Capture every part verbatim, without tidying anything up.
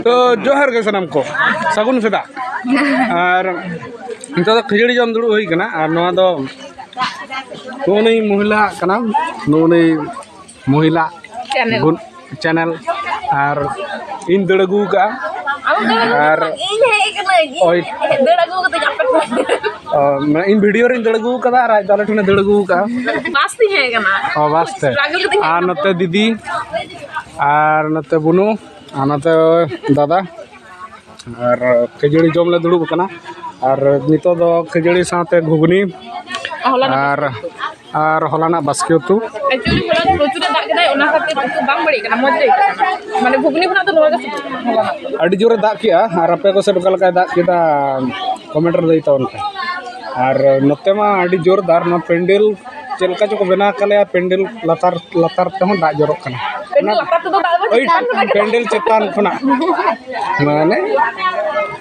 ᱛᱚ, ᱡᱚᱦᱟᱨ ᱜᱮ ᱥᱟᱱᱟᱢ ᱠᱚ, ᱥᱟᱹᱜᱩᱱ ᱥᱮᱛᱟᱜ᱾ ᱟᱨ ᱱᱤᱛᱚᱜ ᱫᱚ ᱠᱷᱟᱹᱡᱟᱹᱲᱤ ᱡᱚᱢ ᱫᱩᱲᱩᱵ ᱦᱩᱭ ᱠᱟᱱᱟ᱾ ᱟᱨ ᱱᱚᱣᱟ ᱫᱚ ᱱᱩᱜᱼᱩ ᱱᱩᱭ ᱢᱚᱦᱤᱞᱟ ᱠᱟᱱᱟ, ᱱᱩᱜᱼᱩ ᱱᱩᱭ ᱢᱚᱦᱤᱞᱟ ᱪᱮᱱᱮᱞ᱾ ᱜᱩᱱ-, ᱪᱮᱱᱮᱞ᱾ ᱟᱨ ᱤᱧ ᱫᱟᱹᱲ ᱟᱹᱜᱩ ᱠᱟᱜᱼᱟ᱾ ᱟᱢ ᱫᱟᱹᱲ ᱟᱹᱜᱩ ᱟᱨ ᱠᱟᱛᱮ ᱤᱧ ᱦᱮᱡ ᱠᱟᱹᱱᱟᱹᱧ᱾ ᱳᱭ᱾ ᱫᱟᱹᱲ ᱟᱹᱜᱩ ᱠᱟᱛᱮ ᱟᱯᱮ ᱴᱷᱮᱱ᱾ ᱚ, ᱢᱟᱱᱮ ᱤᱧ ᱵᱷᱤᱰᱤᱭᱳ ᱨᱤᱧ ᱫᱟᱹᱲ ᱟᱹᱜᱩ ᱠᱟᱫᱟ ᱟᱨ ᱟᱡ ᱫᱚ ᱟᱞᱮ ᱴᱷᱮᱱᱮ ᱫᱟᱹᱲ ᱟᱹᱜᱩ ᱠᱟᱜᱼᱟ᱾ ᱵᱟᱥ ᱛᱤᱧ ᱦᱮᱡ ᱠᱟᱱᱟ᱾ ᱚ, ᱵᱟᱥ ᱛᱮ᱾ ᱥᱴᱨᱟᱜᱚᱞ ᱠᱟᱛᱮ ᱤᱧ ᱦᱮᱡ ᱟᱨ ᱠᱟᱱᱟ᱾ ᱱᱚᱛᱮ ᱫᱤᱫᱤ, ᱟᱨ ᱱᱚᱛᱮ ᱵᱩᱱᱩ, ᱟᱨ ᱱᱚᱛᱮ ᱫᱟᱫᱟ᱾ ᱟᱨ ᱠᱷᱟᱹᱡᱟᱹᱲᱤ ᱡᱚᱢ ᱞᱮ ᱫᱩᱲᱩᱵ ᱟᱠᱟᱱᱟ᱾ ᱟᱨ ᱱᱤᱛᱚᱜ ᱫᱚ ᱠᱷᱟᱹᱡᱟᱹᱲᱤ ᱥᱟᱶᱛᱮ ᱜᱷᱩᱜᱽᱱᱤ ᱦᱚᱞᱟᱱᱟᱜ ᱟᱨ, ᱟᱨ ᱦᱚᱞᱟᱱᱟᱜ ᱵᱟᱥᱠᱮ ᱩᱛᱩ᱾ Actually, ᱦᱚᱞᱟ ᱯᱨᱚᱪᱩᱨ ᱮ ᱫᱟᱜ ᱠᱮᱫᱟᱭ, ᱚᱱᱟ ᱠᱷᱟᱹᱛᱤᱨ ᱩᱛᱩ ᱵᱟᱝ ᱵᱟᱹᱲᱤᱡ ᱠᱟᱱᱟ, ᱢᱚᱡᱽ ᱜᱮ ᱟᱹᱭᱠᱟᱹᱜ ᱠᱟᱱᱟ᱾ ᱢᱟᱱᱮ, ᱜᱷᱩᱜᱽᱱᱤ ᱠᱷᱚᱱᱟᱜ ᱫᱚ ᱱᱚᱣᱟ ᱜᱮ ᱥᱤᱵᱤᱞ ᱠᱟᱱᱟ ᱦᱚᱞᱟᱱᱟᱜ ᱫᱚ᱾ ᱟᱹᱰᱤ ᱡᱳᱨᱮ ᱫᱟᱜ ᱠᱮᱜᱼᱟ᱾ ᱟᱨ ᱟᱯᱮ ᱠᱚ ᱥᱮᱫ ᱚᱠᱟ ᱞᱮᱠᱟᱭ ᱫᱟᱜ ᱠᱮᱫᱟ, ᱠᱚᱢᱮᱱᱴ ᱨᱮ ᱞᱟᱹᱭ ᱛᱟᱵᱚᱱ ᱯᱮ᱾ ᱟᱨ ᱱᱚᱛᱮ ᱢᱟ ᱟᱹᱰᱤ ᱡᱳᱨ ᱫᱟᱜ, ᱱᱚᱣᱟ ᱯᱮᱱᱰᱮᱞ ᱪᱮᱫ ᱞᱮᱠᱟ ᱪᱚᱠᱚ ᱵᱮᱱᱟᱣ ᱠᱟᱜ ᱞᱮᱭᱟ, ᱯᱮᱱᱰᱮᱞ ᱞᱟᱛᱟᱨ, ᱞᱟᱛᱟᱨ ᱛᱮᱦᱚᱸ ᱫᱟᱜ ᱡᱚᱨᱚᱜ ᱠᱟᱱᱟ᱾ ᱯᱮᱱᱰᱮᱞ ᱞᱟᱛᱟᱨ ᱛᱮᱫᱚ ᱫᱟᱜ ᱫᱚ ᱳᱭ ᱪᱮᱛᱟᱱ ᱠᱷᱚᱱᱟᱜ ᱜᱮ ᱯᱮᱱᱰᱮᱞ ᱪᱮᱛᱟᱱ ᱠᱷᱚᱱᱟᱜ᱾ ᱢᱟᱱᱮ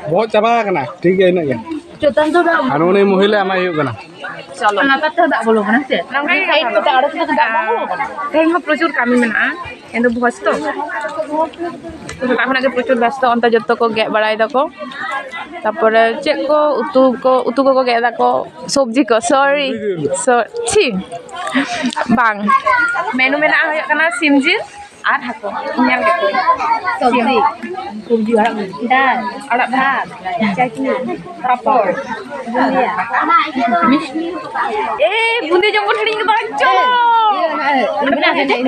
ᱵᱚᱦᱚᱜ ᱪᱟᱵᱟ ᱟᱠᱟᱱᱟ᱾ ᱴᱷᱤᱠ ᱜᱮᱭᱟ, ᱤᱱᱟᱹᱜ ᱜᱮ᱾ ᱪᱮᱛᱟᱱ ᱫᱚ ᱫᱟᱜ ᱟᱨ ᱩᱱᱤ ᱢᱚᱦᱤᱞᱟ ᱮᱢᱟᱭ ᱦᱩᱭᱩᱜ ᱠᱟᱱᱟ᱾ ᱪᱚᱞᱚ᱾ ᱞᱟᱛᱟᱨ ᱛᱮᱦᱚᱸ ᱫᱟᱜ ᱵᱚᱞᱚ ᱠᱟᱱᱟ ᱥᱮ? ᱱᱚᱝᱠᱟ ᱜᱮ ᱥᱟᱭᱤᱰ ᱠᱚᱛᱮ ᱟᱲᱮ ᱠᱚᱛᱮ ᱫᱟᱜ ᱵᱟᱝ ᱵᱚᱞᱚ ᱠᱟᱱᱟ? ᱛᱮᱦᱮᱧ ᱦᱚᱸ ᱯᱨᱚᱪᱩᱨ ᱠᱟᱹᱢᱤ ᱢᱮᱱᱟᱜᱼᱟ᱾ ᱮᱱᱫᱚ ᱵᱷᱚᱡᱽ ᱛᱚ᱾ ᱥᱮᱛᱟᱜ ᱠᱷᱚᱱᱟᱜ ᱜᱮ ᱯᱨᱚᱪᱩᱨ ᱵᱮᱥᱛᱚ, ᱚᱱᱛᱮ ᱡᱚᱛᱚ ᱠᱚ ᱜᱮᱫ ᱵᱟᱲᱟᱭ ᱫᱟᱠᱚ᱾ ᱛᱟᱯᱚᱨᱮ ᱪᱮᱫ ᱠᱚ ᱩᱛᱩ ᱠᱚ, ᱩᱛᱩ ᱠᱚᱠᱚ ᱜᱮᱫ ᱫᱟᱠᱚ, ᱥᱚᱵᱽᱡᱤ ᱠᱚ, ᱥᱚᱨᱤ, ᱥᱚ-, ᱪᱷᱤ, ᱵᱟᱝ᱾ ᱢᱮᱱᱩ ᱢᱮᱱᱟᱜᱼᱟ ᱦᱩᱭᱩᱜ ᱠᱟᱱᱟ ᱥᱤᱢ ᱡᱤᱞ ᱟᱨ ᱦᱟᱹᱠᱩ᱾ ᱧᱮᱞ ᱠᱮᱫ ᱠᱚᱣᱟᱧ᱾ ᱥᱚᱵᱽᱡᱤ᱾ ᱥᱚᱵᱽᱡᱤ ᱟᱲᱟᱜ ᱵᱷᱟᱡᱟ᱾ ᱰᱟᱞ᱾ ᱟᱲᱟᱜ ᱵᱷᱟᱡᱟ᱾ ᱪᱟᱴᱱᱤ᱾ ᱯᱟᱯᱚᱲ᱾ ᱵᱩᱸᱫᱤᱭᱟ᱾ ᱢᱤᱥᱴᱤ᱾ ᱮ, ᱵᱩᱸᱫᱤᱭᱟ ᱡᱚᱢ ᱵᱚᱱ ᱦᱤᱲᱤᱧ ᱠᱮᱫᱟ, ᱪᱚᱞᱚ᱾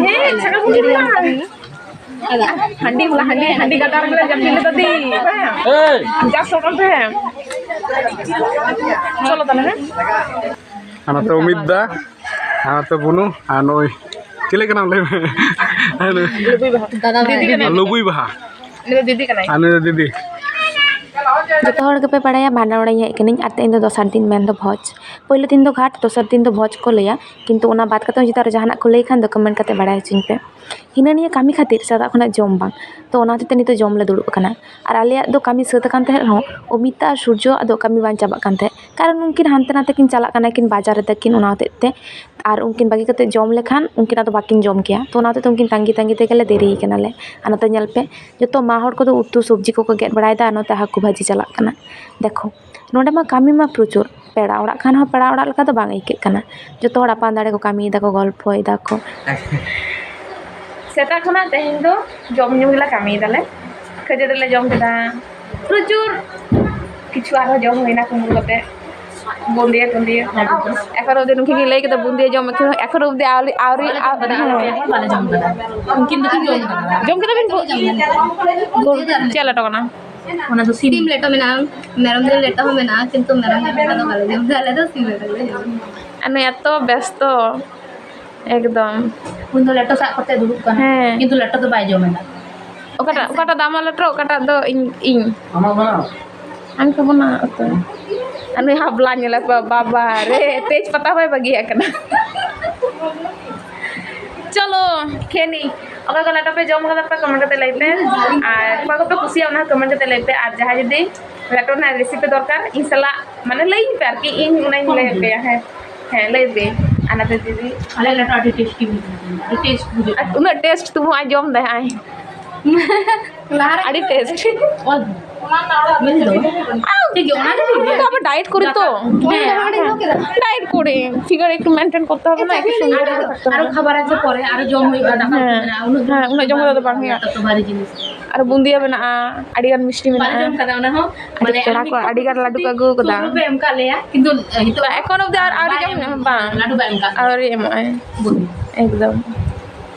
ᱦᱮᱸ, ᱪᱷᱟᱠᱟ ᱵᱩᱸᱫᱤᱭᱟ ᱢᱮᱱᱟᱜᱼᱟ᱾ ᱦᱟᱺᱰᱤ ᱵᱚᱞᱮ, ᱦᱟᱺᱰᱤ, ᱦᱟᱺᱰᱤ ᱜᱟᱰᱟ ᱨᱮᱞᱮ ᱡᱟᱹᱯᱤᱫ ᱞᱮᱫᱟ ᱫᱤ᱾ ᱦᱮᱸ᱾ ᱡᱟ ᱥᱚᱨᱚᱢ ᱯᱮ᱾ ᱪᱚᱞᱚ ᱛᱟᱦᱞᱮ, ᱦᱮᱸ᱾ ᱟᱨ ᱱᱚᱛᱮ ᱩᱢᱤᱫ ᱫᱟ, ᱟᱨ ᱱᱚᱛᱮ ᱵᱩᱱᱩ, ᱟᱨ ᱱᱩᱭ ᱪᱤᱞᱤ ᱠᱟᱱᱟᱢ ᱞᱟᱹᱭ ᱢᱮ? ᱟᱨ ᱱᱩᱭ ᱞᱩᱵᱩᱭ ᱵᱟᱦᱟ᱾ ᱫᱟᱫᱟ ᱫᱤᱫᱤ ᱠᱟᱱᱟᱭ᱾ ᱞᱩᱵᱩᱭ ᱵᱟᱦᱟ᱾ ᱩᱱᱤ ᱫᱚ ᱫᱤᱫᱤ ᱠᱟᱱᱟᱭ᱾ ᱟᱨ ᱱᱩᱭ ᱫᱚ ᱫᱤᱫᱤ᱾ ᱡᱚᱛᱚ ᱦᱚᱲ ᱜᱮᱯᱮ ᱵᱟᱲᱟᱭᱟ ᱵᱷᱟᱸᱰᱟᱱ ᱚᱲᱟᱜ ᱤᱧ ᱦᱮᱡ ᱠᱟᱹᱱᱟᱹᱧ, ᱟᱨ ᱛᱮᱦᱮᱧ ᱫᱚ ᱫᱚᱥᱟᱨ ᱫᱤᱱ ᱢᱮᱱᱫᱚ ᱵᱷᱚᱡᱽ᱾ ᱯᱳᱭᱞᱳ ᱫᱤᱱ ᱫᱚ ᱜᱷᱟᱴ, ᱫᱚᱥᱟᱨ ᱫᱤᱱ ᱫᱚ ᱵᱷᱚᱡᱽ ᱠᱚ ᱞᱟᱹᱭᱟ, ᱠᱤᱱᱛᱩ ᱚᱱᱟ ᱵᱟᱫ ᱠᱟᱛᱮ ᱦᱚᱸ ᱡᱩᱫᱤ ᱟᱨᱚ ᱡᱟᱦᱟᱱᱟᱜ ᱠᱚ ᱞᱟᱹᱭ ᱠᱷᱟᱱ ᱫᱚ ᱠᱚᱢᱮᱱᱴ ᱠᱟᱛᱮ ᱵᱟᱲᱟᱭ ᱦᱚᱪᱚᱧ ᱯᱮ᱾ ᱦᱤᱱᱟᱹ ᱱᱤᱭᱟᱹ ᱠᱟᱹᱢᱤ ᱠᱷᱟᱹᱛᱤᱨ ᱥᱮᱛᱟᱜ ᱠᱷᱚᱱᱟᱜ ᱡᱚᱢ ᱵᱟᱝ, ᱛᱚ ᱚᱱᱟ ᱦᱚᱛᱮᱡ ᱛᱮ ᱱᱤᱛᱚᱜ ᱡᱚᱢ ᱞᱮ ᱫᱩᱲᱩᱵ ᱟᱠᱟᱱᱟ᱾ ᱟᱨ ᱟᱞᱮᱭᱟᱜ ᱫᱚ ᱠᱟᱹᱢᱤ ᱥᱟᱹᱛ ᱟᱠᱟᱱ ᱛᱟᱦᱮᱸᱫ ᱨᱮᱦᱚᱸ ᱚᱢᱤᱛᱟ ᱟᱨ ᱥᱩᱨᱡᱚ ᱟᱜ ᱫᱚ ᱠᱟᱹᱢᱤ ᱵᱟᱝ ᱪᱟᱵᱟᱜ ᱠᱟᱱ ᱛᱟᱦᱮᱸᱫ, ᱠᱟᱨᱚᱱ ᱩᱱᱠᱤᱱ ᱦᱟᱱᱛᱮ ᱱᱟᱛᱮ ᱠᱤᱱ ᱪᱟᱞᱟᱜ ᱠᱟᱱᱟ, ᱠᱤᱱ ᱵᱟᱡᱟᱨ ᱨᱮ ᱛᱟᱹᱠᱤᱱ, ᱚᱱᱟ ᱦᱚᱛᱮᱡ ᱛᱮ᱾ ᱟᱨ ᱩᱱᱠᱤᱱ ᱵᱟᱹᱜᱤ ᱠᱟᱛᱮ ᱡᱚᱢ ᱞᱮᱠᱷᱟᱱ ᱩᱱᱠᱤᱱ ᱟᱫᱚ ᱵᱟᱹᱠᱤᱱ ᱡᱚᱢ ᱠᱮᱭᱟ᱾ ᱛᱚ ᱚᱱᱟ ᱦᱚᱛᱮᱡ ᱛᱮ ᱩᱱᱠᱤᱱ ᱛᱟᱺᱜᱤ ᱛᱟᱺᱜᱤ ᱛᱮᱜᱮ ᱞᱮ ᱫᱮᱨᱤ ᱠᱟᱱᱟᱞᱮ᱾ ᱟᱨ ᱱᱚᱛᱮ ᱧᱮᱞ ᱯᱮ, ᱡᱚᱛᱚ ᱢᱟ ᱦᱚᱲ ᱠᱚᱫᱚ ᱩᱛᱩ ᱥᱚᱵᱽᱡᱤ ᱠᱚᱠᱚ ᱜᱮᱫ ᱵᱟᱲᱟᱭᱮᱫᱟ, ᱟᱨ ᱱᱚᱛᱮ ᱦᱟᱹᱠᱩ ᱵᱷᱟᱹᱡᱤ ᱪᱟᱞᱟᱜ ᱠᱟᱱᱟ᱾ ᱫᱮᱠᱷᱚ, ᱱᱚᱰᱮ ᱢᱟ ᱠᱟᱹᱢᱤ ᱢᱟ ᱯᱨᱚᱪᱩᱨ, ᱯᱮᱲᱟ ᱚᱲᱟᱜ ᱠᱷᱟᱱ ᱦᱚᱸ ᱯᱮᱲᱟ ᱚᱲᱟᱜ ᱞᱮᱠᱟ ᱫᱚ ᱵᱟᱝ ᱟᱹᱭᱠᱟᱹᱜ ᱠᱟᱱᱟ᱾ ᱡᱚᱛᱚ ᱦᱚᱲ ᱟᱯᱟᱱ ᱫᱟᱲᱮ ᱠᱚ ᱠᱟᱹᱢᱤᱭᱮᱫᱟ ᱠᱚ, ᱜᱚᱞᱯᱷᱚᱭᱮᱫᱟ ᱠᱚ᱾ ᱥᱮᱛᱟᱜ ᱠᱷᱚᱱᱟᱜ ᱛᱮᱦᱮᱧ ᱫᱚ ᱡᱚᱢ ᱧᱩ ᱜᱮᱞᱮ ᱠᱟᱹᱢᱤᱭᱮᱫᱟᱞᱮ᱾ ᱠᱷᱟᱹᱡᱟᱹᱲᱤ ᱞᱮ ᱡᱚᱢ ᱠᱮᱫᱟ, ᱯᱨᱚᱪᱩᱨ ᱠᱤᱪᱷᱩ ᱟᱨᱦᱚᱸ ᱡᱚᱢ ᱦᱩᱭᱱᱟ ᱠᱩᱢᱵᱽᱲᱩ ᱠᱟᱛᱮ᱾ ᱵᱩᱸᱫᱤᱭᱟᱹ ᱴᱩᱸᱫᱤᱭᱟᱹ᱾ ᱮᱠᱷᱚᱱ ᱚᱵᱫᱤ ᱱᱩᱠᱤᱱ ᱠᱤᱱ ᱞᱟᱹᱭ ᱠᱮᱫᱟ ᱵᱩᱸᱫᱤᱭᱟᱹ ᱡᱚᱢ, ᱮᱠᱷᱚᱱ, ᱮᱠᱷᱚᱱ ᱚᱵᱫᱤ ᱟᱹᱣᱨᱤ, ᱟᱹᱣᱨᱤ, ᱟᱹᱣᱨᱤ᱾ ᱵᱟᱞᱮ ᱡᱚᱢ ᱠᱟᱫᱟ᱾ ᱩᱱᱠᱤᱱ ᱫᱚᱠᱤᱱ ᱡᱚᱢ ᱠᱟᱫᱟ᱾ ᱡᱚᱢ ᱠᱮᱫᱟ ᱵᱤᱱ? ᱪᱮᱫ ᱞᱮᱴᱚ ᱠᱟᱱᱟ? ᱚᱱᱟ ᱫᱚ ᱥᱤᱢ᱾ ᱥᱤᱢ ᱞᱮᱴᱚ ᱢᱮᱱᱟᱜᱼᱟ, ᱢᱮᱨᱚᱢ ᱡᱤᱞ ᱞᱮᱴᱚ ᱦᱚᱸ ᱢᱮᱱᱟᱜᱼᱟ, ᱠᱤᱱᱛᱩ ᱢᱮᱨᱚᱢ ᱡᱤᱞ ᱞᱮᱴᱚ ᱫᱚ ᱵᱟᱞᱮ ᱡᱚᱢ ᱮᱫᱟ, ᱟᱞᱮ ᱫᱚ ᱥᱤᱢ ᱞᱮᱴᱚ ᱜᱮᱞᱮ ᱡᱚᱢᱟ᱾ ᱟᱨ ᱱᱩᱭ ᱮᱛᱚ ᱵᱮᱥᱛᱚ, ᱮᱠᱫᱚᱢ᱾ ᱩᱱᱤ ᱫᱚ ᱞᱮᱴᱚ ᱥᱟᱵ ᱠᱟᱛᱮ ᱫᱩᱲᱩᱵ ᱠᱟᱱᱟ, ᱦᱮᱸ᱾ ᱠᱤᱱᱛᱩ ᱞᱮᱴᱚ ᱫᱚ ᱵᱟᱭ ᱡᱚᱢ ᱮᱫᱟ᱾ ᱚᱠᱟᱴᱟᱜ, ᱚᱠᱟᱴᱟᱜ ᱫᱚ ᱟᱢᱟᱜ ᱞᱮᱴᱚ, ᱚᱠᱟᱴᱟᱜ ᱫᱚ ᱤᱧ, ᱤᱧ? ᱟᱢᱟᱜ ᱵᱟᱱᱟᱣ? ᱟᱢ ᱠᱚ ᱵᱟᱱᱟᱣ ᱩᱛᱟᱹᱨ᱾ ᱟᱨ ᱱᱩᱭ ᱦᱟᱵᱞᱟ ᱧᱮᱞᱮ ᱯᱮ, ᱵᱟᱵᱟ ᱨᱮ, ᱛᱮᱡᱽ ᱯᱟᱛᱟ ᱦᱚᱸᱭ ᱵᱟᱹᱜᱤᱭᱟᱜ ᱠᱟᱱᱟ᱾ ᱪᱚᱞᱚ, ᱠᱷᱮᱱᱤ᱾ ᱚᱠᱚᱭ ᱠᱚ ᱞᱮᱴᱚ ᱯᱮ ᱡᱚᱢ ᱠᱟᱫᱟ ᱯᱮ, comment ᱠᱟᱛᱮ ᱞᱟᱹᱭ ᱯᱮ᱾ ᱟᱨ ᱚᱠᱚᱭ ᱠᱚᱯᱮ ᱠᱩᱥᱤᱭᱟᱜᱼᱟ, ᱚᱱᱟ comment ᱠᱟᱛᱮ ᱞᱟᱹᱭ ᱯᱮ᱾ ᱟᱨ ᱡᱟᱦᱟᱸᱭ ᱡᱩᱫᱤ ᱞᱮᱴᱚ ᱨᱮᱱᱟᱜ recipe ᱫᱚᱨᱠᱟᱨ, ᱤᱧ ᱥᱟᱞᱟᱜ, ᱢᱟᱱᱮ, ᱞᱟᱹᱭᱟᱹᱧ ᱯᱮ ᱟᱨᱠᱤ, ᱤᱧ ᱚᱱᱟᱧ ᱞᱟᱹᱭ ᱟᱯᱮᱭᱟ᱾ ᱦᱮᱸ, ᱦᱮᱸ, ᱞᱟᱹᱭ ᱯᱮ᱾ ᱟᱨ ᱱᱟᱛᱮ ᱫᱤᱫᱤ? ᱟᱞᱮ ᱞᱮᱴᱚ ᱟᱹᱰᱤ tasty ᱵᱩᱡᱷᱟᱹᱜ ᱠᱟᱱᱟ, ᱟᱹᱰᱤ taste ᱵᱩᱡᱷᱟᱹᱜ ᱠᱟᱱᱟ᱾ ᱩᱱᱟᱹᱜ taste ᱛᱩᱵᱩ ᱟᱸᱡᱚᱢ ᱫᱟᱭ, ᱟᱭ᱾ ᱞᱟᱦᱟ ᱨᱮ ᱟᱹᱰᱤ taste᱾ ᱚᱞ ᱢᱤᱞ ᱫᱚ᱾ ᱴᱷᱤᱠ ᱜᱮᱭᱟ, ᱚᱱᱟ ᱜᱮ ᱴᱷᱤᱠ ᱜᱮᱭᱟ᱾ ᱟᱵᱚ diet ᱠᱚᱨᱮ ᱛᱚ᱾ ᱦᱮᱸ᱾ Diet ᱠᱚᱨᱮ, figure একটু maintain করতে হবে না, একটু সুন্দর করে থাকতে হবে। আরো খাবার আছে পরে, আরো ᱡᱚᱢ ᱦᱩᱭᱩᱜᱼᱟ, ᱫᱟᱠᱟ ᱩᱛᱩ ᱦᱮᱸ᱾ ᱢᱮᱱᱟᱜᱼᱟ, ᱩᱱᱟᱹᱜ ᱦᱮᱸ, ᱩᱱᱟᱹᱜ ᱡᱚᱢ ᱠᱟᱛᱮ ᱫᱚ ᱵᱟᱝ ᱦᱩᱭᱩᱜᱼᱟ᱾ ᱛᱚ ᱵᱷᱟᱨᱤ ᱡᱤᱱᱤᱥ᱾ ᱟᱨ ᱵᱩᱸᱫᱤᱭᱟᱹ ᱢᱮᱱᱟᱜᱼᱟ, ᱟᱹᱰᱤ ᱜᱟᱱ ᱢᱤᱥᱴᱤ ᱵᱟᱞᱮ ᱢᱮᱱᱟᱜᱼᱟ᱾ ᱡᱚᱢ ᱠᱟᱫᱟ ᱚᱱᱟ ᱦᱚᱸ᱾ ᱟᱹᱰᱤ ᱢᱟᱱᱮ, ᱯᱮᱲᱟ ᱟᱨ ᱠᱚ ᱢᱤᱫᱴᱤᱡ ᱟᱹᱰᱤ ᱜᱟᱱ ᱞᱟᱹᱰᱩ ᱠᱚ ᱟᱹᱜᱩ ᱠᱟᱫᱟ᱾ ᱥᱩᱨ ᱨᱮᱯᱮ ᱮᱢ ᱠᱟᱜ ᱞᱮᱭᱟ, ᱠᱤᱱᱛᱩ ᱱᱤᱛᱚᱜ ᱮᱠᱷᱚᱱ ᱚᱵᱫᱤ ᱟᱨ ᱟᱹᱣᱨᱤ ᱵᱟᱭ ᱡᱚᱢ ᱮᱢ ᱧᱟᱢᱟ, ᱵᱟᱝ᱾ ᱞᱟᱹᱰᱩ ᱵᱟᱭ ᱮᱢ ᱠᱟᱜ ᱞᱮᱭᱟ᱾ ᱟᱹᱣᱨᱤ ᱮᱢᱚᱜᱼᱟᱭ᱾ ᱵᱩᱸᱫᱤ᱾ ᱮᱠᱫᱚᱢ᱾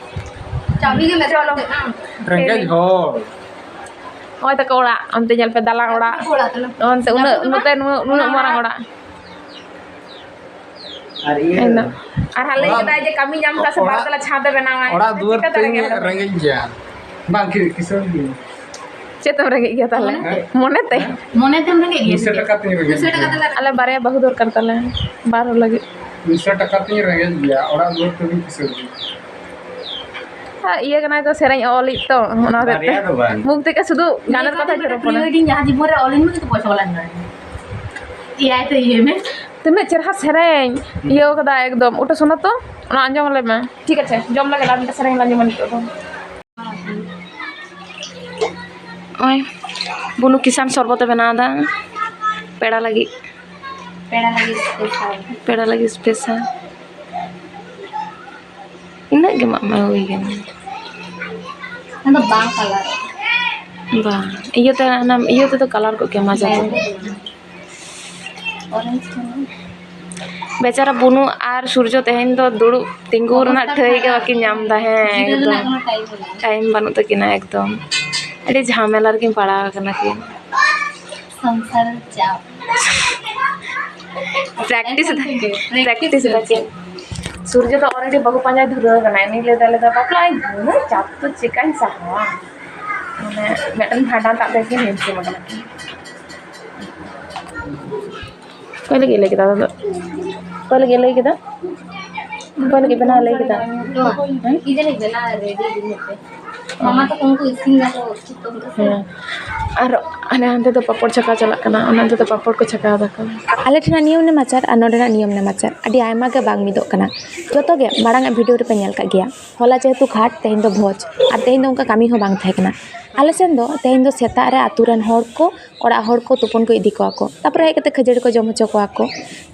ᱪᱟᱵᱤ ᱜᱮ ᱢᱮᱱᱟᱜ ᱛᱟᱢᱟ᱾ ᱨᱮᱸᱜᱮᱡ ᱦᱚᱲ᱾ ᱱᱚᱜᱼᱚᱭ ᱛᱟᱠᱚ ᱚᱲᱟᱜ, ᱚᱱᱛᱮ ᱧᱮᱞ ᱯᱮ, ᱫᱟᱞᱟᱱ ᱚᱲᱟᱜ᱾ ᱚᱲᱟᱜ ᱛᱟᱞᱮ᱾ ᱚᱱᱛᱮ ᱩᱱᱟᱹᱜ, ᱱᱚᱛᱮ ᱱᱩᱱᱟᱹᱜ, ᱱᱩᱱᱟᱹᱜ ᱢᱟᱨᱟᱝ ᱚᱲᱟᱜ᱾ ᱟᱨ ᱤᱭᱟᱹ, ᱮᱠᱫᱚᱢ᱾ ᱟᱨ ᱦᱟᱸᱜ ᱞᱟᱹᱭ ᱚᱲᱟᱜ, ᱠᱮᱫᱟᱭ ᱡᱮ ᱠᱟᱹᱢᱤ ᱧᱟᱢ ᱠᱟᱜ ᱥᱮ ᱵᱟᱨ ᱚᱲᱟᱜ, ᱛᱟᱞᱟ ᱪᱷᱟᱫᱽ ᱮ ᱵᱮᱱᱟᱣᱟ᱾ ᱚᱲᱟᱜ ᱫᱩᱣᱟᱹᱨ ᱪᱤᱠᱟᱹᱛᱮ ᱛᱤᱧ ᱨᱮᱸᱜᱮᱡ ᱦᱚᱲ? ᱨᱮᱸᱜᱮᱡ ᱜᱮᱭᱟ᱾ ᱵᱟᱝ, ᱠᱤ-, ᱠᱤᱥᱟᱹᱬ ᱜᱮ᱾ ᱪᱮᱫ ᱛᱮᱢ ᱨᱮᱸᱜᱮᱡ ᱜᱮᱭᱟ ᱛᱟᱦᱞᱮ? ᱦᱮᱸ? ᱢᱚᱱᱮ ᱛᱮ? ᱦᱮᱸ? ᱢᱚᱱᱮ ᱛᱮᱢ ᱨᱮᱸᱜᱮᱡ ᱜᱮᱭᱟ ᱢᱤᱫᱥᱚ ᱥᱮ ᱪᱮᱫ? ᱴᱟᱠᱟ ᱛᱤᱧ ᱨᱮᱸᱜᱮᱡ ᱢᱤᱫᱥᱚ ᱴᱟᱠᱟ ᱜᱮᱭᱟ᱾ ᱛᱮᱞᱮ ᱟᱞᱮ ᱵᱟᱨᱭᱟ ᱵᱟᱹᱦᱩ ᱫᱚᱨᱠᱟᱨ ᱛᱟᱞᱮ, ᱵᱟᱨ ᱦᱚᱲ ᱞᱟᱹᱜᱤᱫ᱾ ᱢᱤᱫᱥᱚ ᱴᱟᱠᱟ ᱛᱤᱧ ᱨᱮᱸᱜᱮᱡ ᱜᱮᱭᱟ, ᱚᱲᱟᱜ ᱫᱩᱣᱟᱹᱨ ᱛᱮ ᱵᱟᱹᱧ ᱠᱤᱥᱟᱹᱬ ᱜᱮᱭᱟ᱾ ᱟᱨ ᱤᱭᱟᱹ ᱠᱟᱱᱟᱭ ᱛᱚ, ᱥᱮᱨᱮᱧ ᱚᱞᱤᱡ ᱛᱚ, ᱚᱱᱟ ᱦᱚᱛᱮᱡ ᱛᱮ᱾ ᱵᱟᱨᱭᱟ ᱫᱚ ᱵᱟᱝ᱾ ᱢᱩᱠ ᱛᱮᱜᱮ ᱥᱩᱫᱷᱩ ᱜᱟᱱᱮᱨ ᱠᱟᱛᱷᱟ ᱡᱷᱟᱨᱚᱜ ᱠᱟᱱᱟ᱾ Pre-wedding ᱡᱟᱦᱟᱸ ᱡᱤᱵᱚᱱ ᱨᱮ ᱚᱞᱤᱧ ᱢᱮ, ᱠᱤᱱᱛᱩ ᱯᱚᱭᱥᱟ ᱵᱟᱞᱟ ᱮᱢ ᱫᱟᱲᱮᱭᱟᱜᱼᱟ᱾ ᱮᱭᱟᱭ ᱛᱮ ᱤᱭᱟᱹᱭ ᱢᱮ᱾ ᱛᱤᱱᱟᱹᱜ ᱪᱮᱨᱦᱟ ᱥᱮᱨᱮᱧ ᱤᱭᱟᱹᱣ ᱠᱟᱫᱟ ᱮᱠᱫᱚᱢ᱾ ᱚᱴᱳ ᱥᱚᱱᱟ ᱛᱚ, ᱚᱱᱟ ᱟᱸᱡᱚᱢ ᱟᱞᱮ ᱢᱮ᱾ ᱴᱷᱤᱠ ᱟᱪᱷᱮ, ᱡᱚᱢ ᱞᱟᱹᱜᱤᱫ ᱟᱨ ᱢᱤᱫᱴᱟᱝ ᱥᱮᱨᱮᱧ ᱞᱮ ᱟᱸᱡᱚᱢᱟ ᱱᱤᱛᱚᱜ ᱫᱚ᱾ ᱱᱚᱜᱼᱚᱭ ᱵᱩᱱᱩ ᱠᱤᱥᱟᱱ ᱥᱚᱨᱵᱚᱛᱮ ᱵᱮᱱᱟᱣ ᱮᱫᱟ ᱯᱮᱲᱟ ᱞᱟᱹᱜᱤᱫ᱾ ᱯᱮᱲᱟ ᱞᱟᱹᱜᱤᱫ special᱾ ᱯᱮᱲᱟ ᱞᱟᱹᱜᱤᱫ special᱾ ᱤᱱᱟᱹᱜ ᱜᱮ ᱮᱢᱟᱜ ᱢᱮ, ᱦᱩᱭ ᱠᱟᱱᱟ᱾ ᱚᱱᱟ ᱫᱚ ᱵᱟᱝ ᱠᱟᱞᱟᱨᱚᱜᱼᱟ᱾ ᱵᱟᱝ, ᱤᱭᱟᱹᱛᱮ, ᱚᱱᱟ ᱤᱭᱟᱹ ᱛᱮᱫᱚ ᱠᱟᱞᱟᱨ ᱠᱚᱜ ᱜᱮᱭᱟ, ᱢᱟᱡᱟ ᱛᱮᱫᱚ᱾ Orange ᱠᱟᱱᱟ᱾ ᱵᱮᱪᱟᱨᱟ ᱵᱩᱱᱩ ᱟᱨ ᱥᱩᱨᱡᱚ ᱛᱮᱦᱮᱧ ᱫᱚ ᱫᱩᱲᱩᱵ ᱛᱤᱸᱜᱩ ᱨᱮᱱᱟᱜ ᱚᱵᱚᱥᱛᱟ ᱴᱷᱟᱹᱭ ᱜᱮ ᱠᱷᱟᱨᱟᱯ᱾ ᱵᱟᱹᱠᱤᱱ ᱧᱟᱢ ᱮᱫᱟ᱾ ᱦᱮᱸ, ᱡᱤᱨᱟᱹᱣ ᱮᱠᱫᱚᱢ᱾ ᱨᱮᱱᱟᱜ ᱠᱳᱱᱳ time ᱵᱟᱹᱱᱩᱜᱼᱟ᱾ Time ᱵᱟᱹᱱᱩᱜ ᱛᱟᱹᱠᱤᱱᱟ ᱮᱠᱫᱚᱢ᱾ ᱟᱹᱰᱤ ᱡᱷᱟᱢᱮᱞᱟ ᱨᱮᱠᱤᱱ ᱯᱟᱲᱟᱣ ᱟᱠᱟᱱᱟ ᱠᱤᱱ᱾ ᱥᱚᱝᱥᱟᱨ ᱪᱟᱯ᱾ Practice ᱮᱫᱟ, ᱮᱠᱫᱚᱢ ᱜᱮ, practice practice ᱮᱫᱟ ᱪᱮᱫ? ᱥᱩᱨᱡᱚ ᱫᱚ already ᱵᱟᱹᱦᱩ ᱯᱟᱸᱡᱟᱭ ᱫᱷᱩᱨᱟᱹᱣ ᱟᱠᱟᱱᱟᱭ᱾ ᱩᱱᱤ ᱞᱟᱹᱭ ᱫᱟ, ᱞᱟᱹᱭ ᱫᱟ, "ᱵᱟᱯᱞᱟᱜ ᱟᱹᱧ, ᱱᱩᱱᱟᱹᱜ ᱪᱟᱯ ᱫᱚ ᱪᱮᱠᱟᱧ ᱥᱟᱦᱟᱣᱟ?" ᱢᱟᱱᱮ ᱢᱤᱫᱴᱮᱱ ᱵᱷᱟᱸᱰᱟᱱ ᱛᱟᱵ ᱛᱮᱠᱤᱱ ᱦᱤᱲᱤᱧ ᱟᱠᱟᱱᱟ᱾ ᱚᱠᱚᱭ ᱞᱟᱹᱜᱤᱫ ᱞᱟᱹᱭ ᱠᱮᱫᱟ ᱚᱱᱟ ᱫᱚ? ᱚᱠᱚᱭ ᱞᱟᱹᱜᱤᱫ ᱞᱟᱹᱭ ᱠᱮᱫᱟ? ᱚᱠᱚᱭ ᱞᱟᱹᱜᱤᱫ ᱵᱮᱱᱟᱣ ᱞᱟᱹᱭ ᱠᱮᱫᱟ? ᱦᱮᱸ? ᱤᱧ ᱡᱟᱹᱱᱤᱡ ᱵᱮᱱᱟᱣ ready ᱤᱫᱤᱧ ᱢᱮ᱾ ᱢᱟᱢᱟ ᱛᱟᱠᱚ ᱩᱱᱠᱩ ᱤᱥᱤᱱ ᱫᱟᱠᱚ ᱪᱮᱫ ᱠᱚ ᱢᱮᱛᱟᱜᱼᱟ? ᱦᱮᱸ᱾ ᱟᱨ ᱦᱟᱱᱮ ᱦᱟᱱᱛᱮ ᱫᱚ ᱯᱟᱯᱚᱲ ᱪᱷᱟᱠᱟᱣ ᱪᱟᱞᱟᱜ ᱠᱟᱱᱟ, ᱚᱱᱟ ᱦᱟᱱᱛᱮ ᱫᱚ ᱯᱟᱯᱚᱲ ᱠᱚ ᱪᱷᱟᱠᱟᱣ ᱫᱟᱠᱚ᱾ ᱟᱞᱮ ᱴᱷᱮᱱᱟᱜ ᱱᱤᱭᱚᱢ ᱱᱮᱢᱟᱪᱟᱨ ᱟᱨ ᱱᱚᱰᱮᱱᱟᱜ ᱱᱤᱭᱚᱢ ᱱᱮᱢᱟᱪᱟᱨ ᱟᱹᱰᱤ ᱟᱭᱢᱟ ᱜᱮ ᱵᱟᱝ ᱢᱤᱫᱚᱜ ᱠᱟᱱᱟ᱾ ᱡᱚᱛᱚ ᱜᱮ ᱢᱟᱲᱟᱝ ᱟᱜ video ᱨᱮᱯᱮ ᱧᱮᱞ ᱠᱟᱜ ᱜᱮᱭᱟ᱾ ᱦᱚᱞᱟ ᱡᱮᱦᱮᱛᱩ ᱜᱷᱟᱴ, ᱛᱮᱦᱮᱧ ᱫᱚ ᱵᱷᱚᱡᱽ, ᱟᱨ ᱛᱮᱦᱮᱧ ᱫᱚ ᱚᱱᱠᱟ ᱠᱟᱹᱢᱤ ᱦᱚᱸ ᱵᱟᱝ ᱛᱟᱦᱮᱸ ᱠᱟᱱᱟ᱾ ᱟᱞᱮ ᱥᱮᱱ ᱫᱚ ᱛᱮᱦᱮᱧ ᱫᱚ ᱥᱮᱛᱟᱜ ᱨᱮ ᱟᱛᱳ ᱨᱮᱱ ᱦᱚᱲ ᱠᱚ, ᱚᱲᱟᱜ ᱦᱚᱲ ᱠᱚ ᱛᱩᱯᱩᱱ ᱠᱚ ᱤᱫᱤ ᱠᱚᱣᱟ ᱠᱚ, ᱛᱟᱨᱯᱚᱨᱮ ᱦᱮᱡ ᱠᱟᱛᱮ ᱠᱷᱟᱹᱡᱟᱹᱲᱤ ᱠᱚ ᱡᱚᱢ ᱦᱚᱪᱚ ᱠᱚᱣᱟ ᱠᱚ,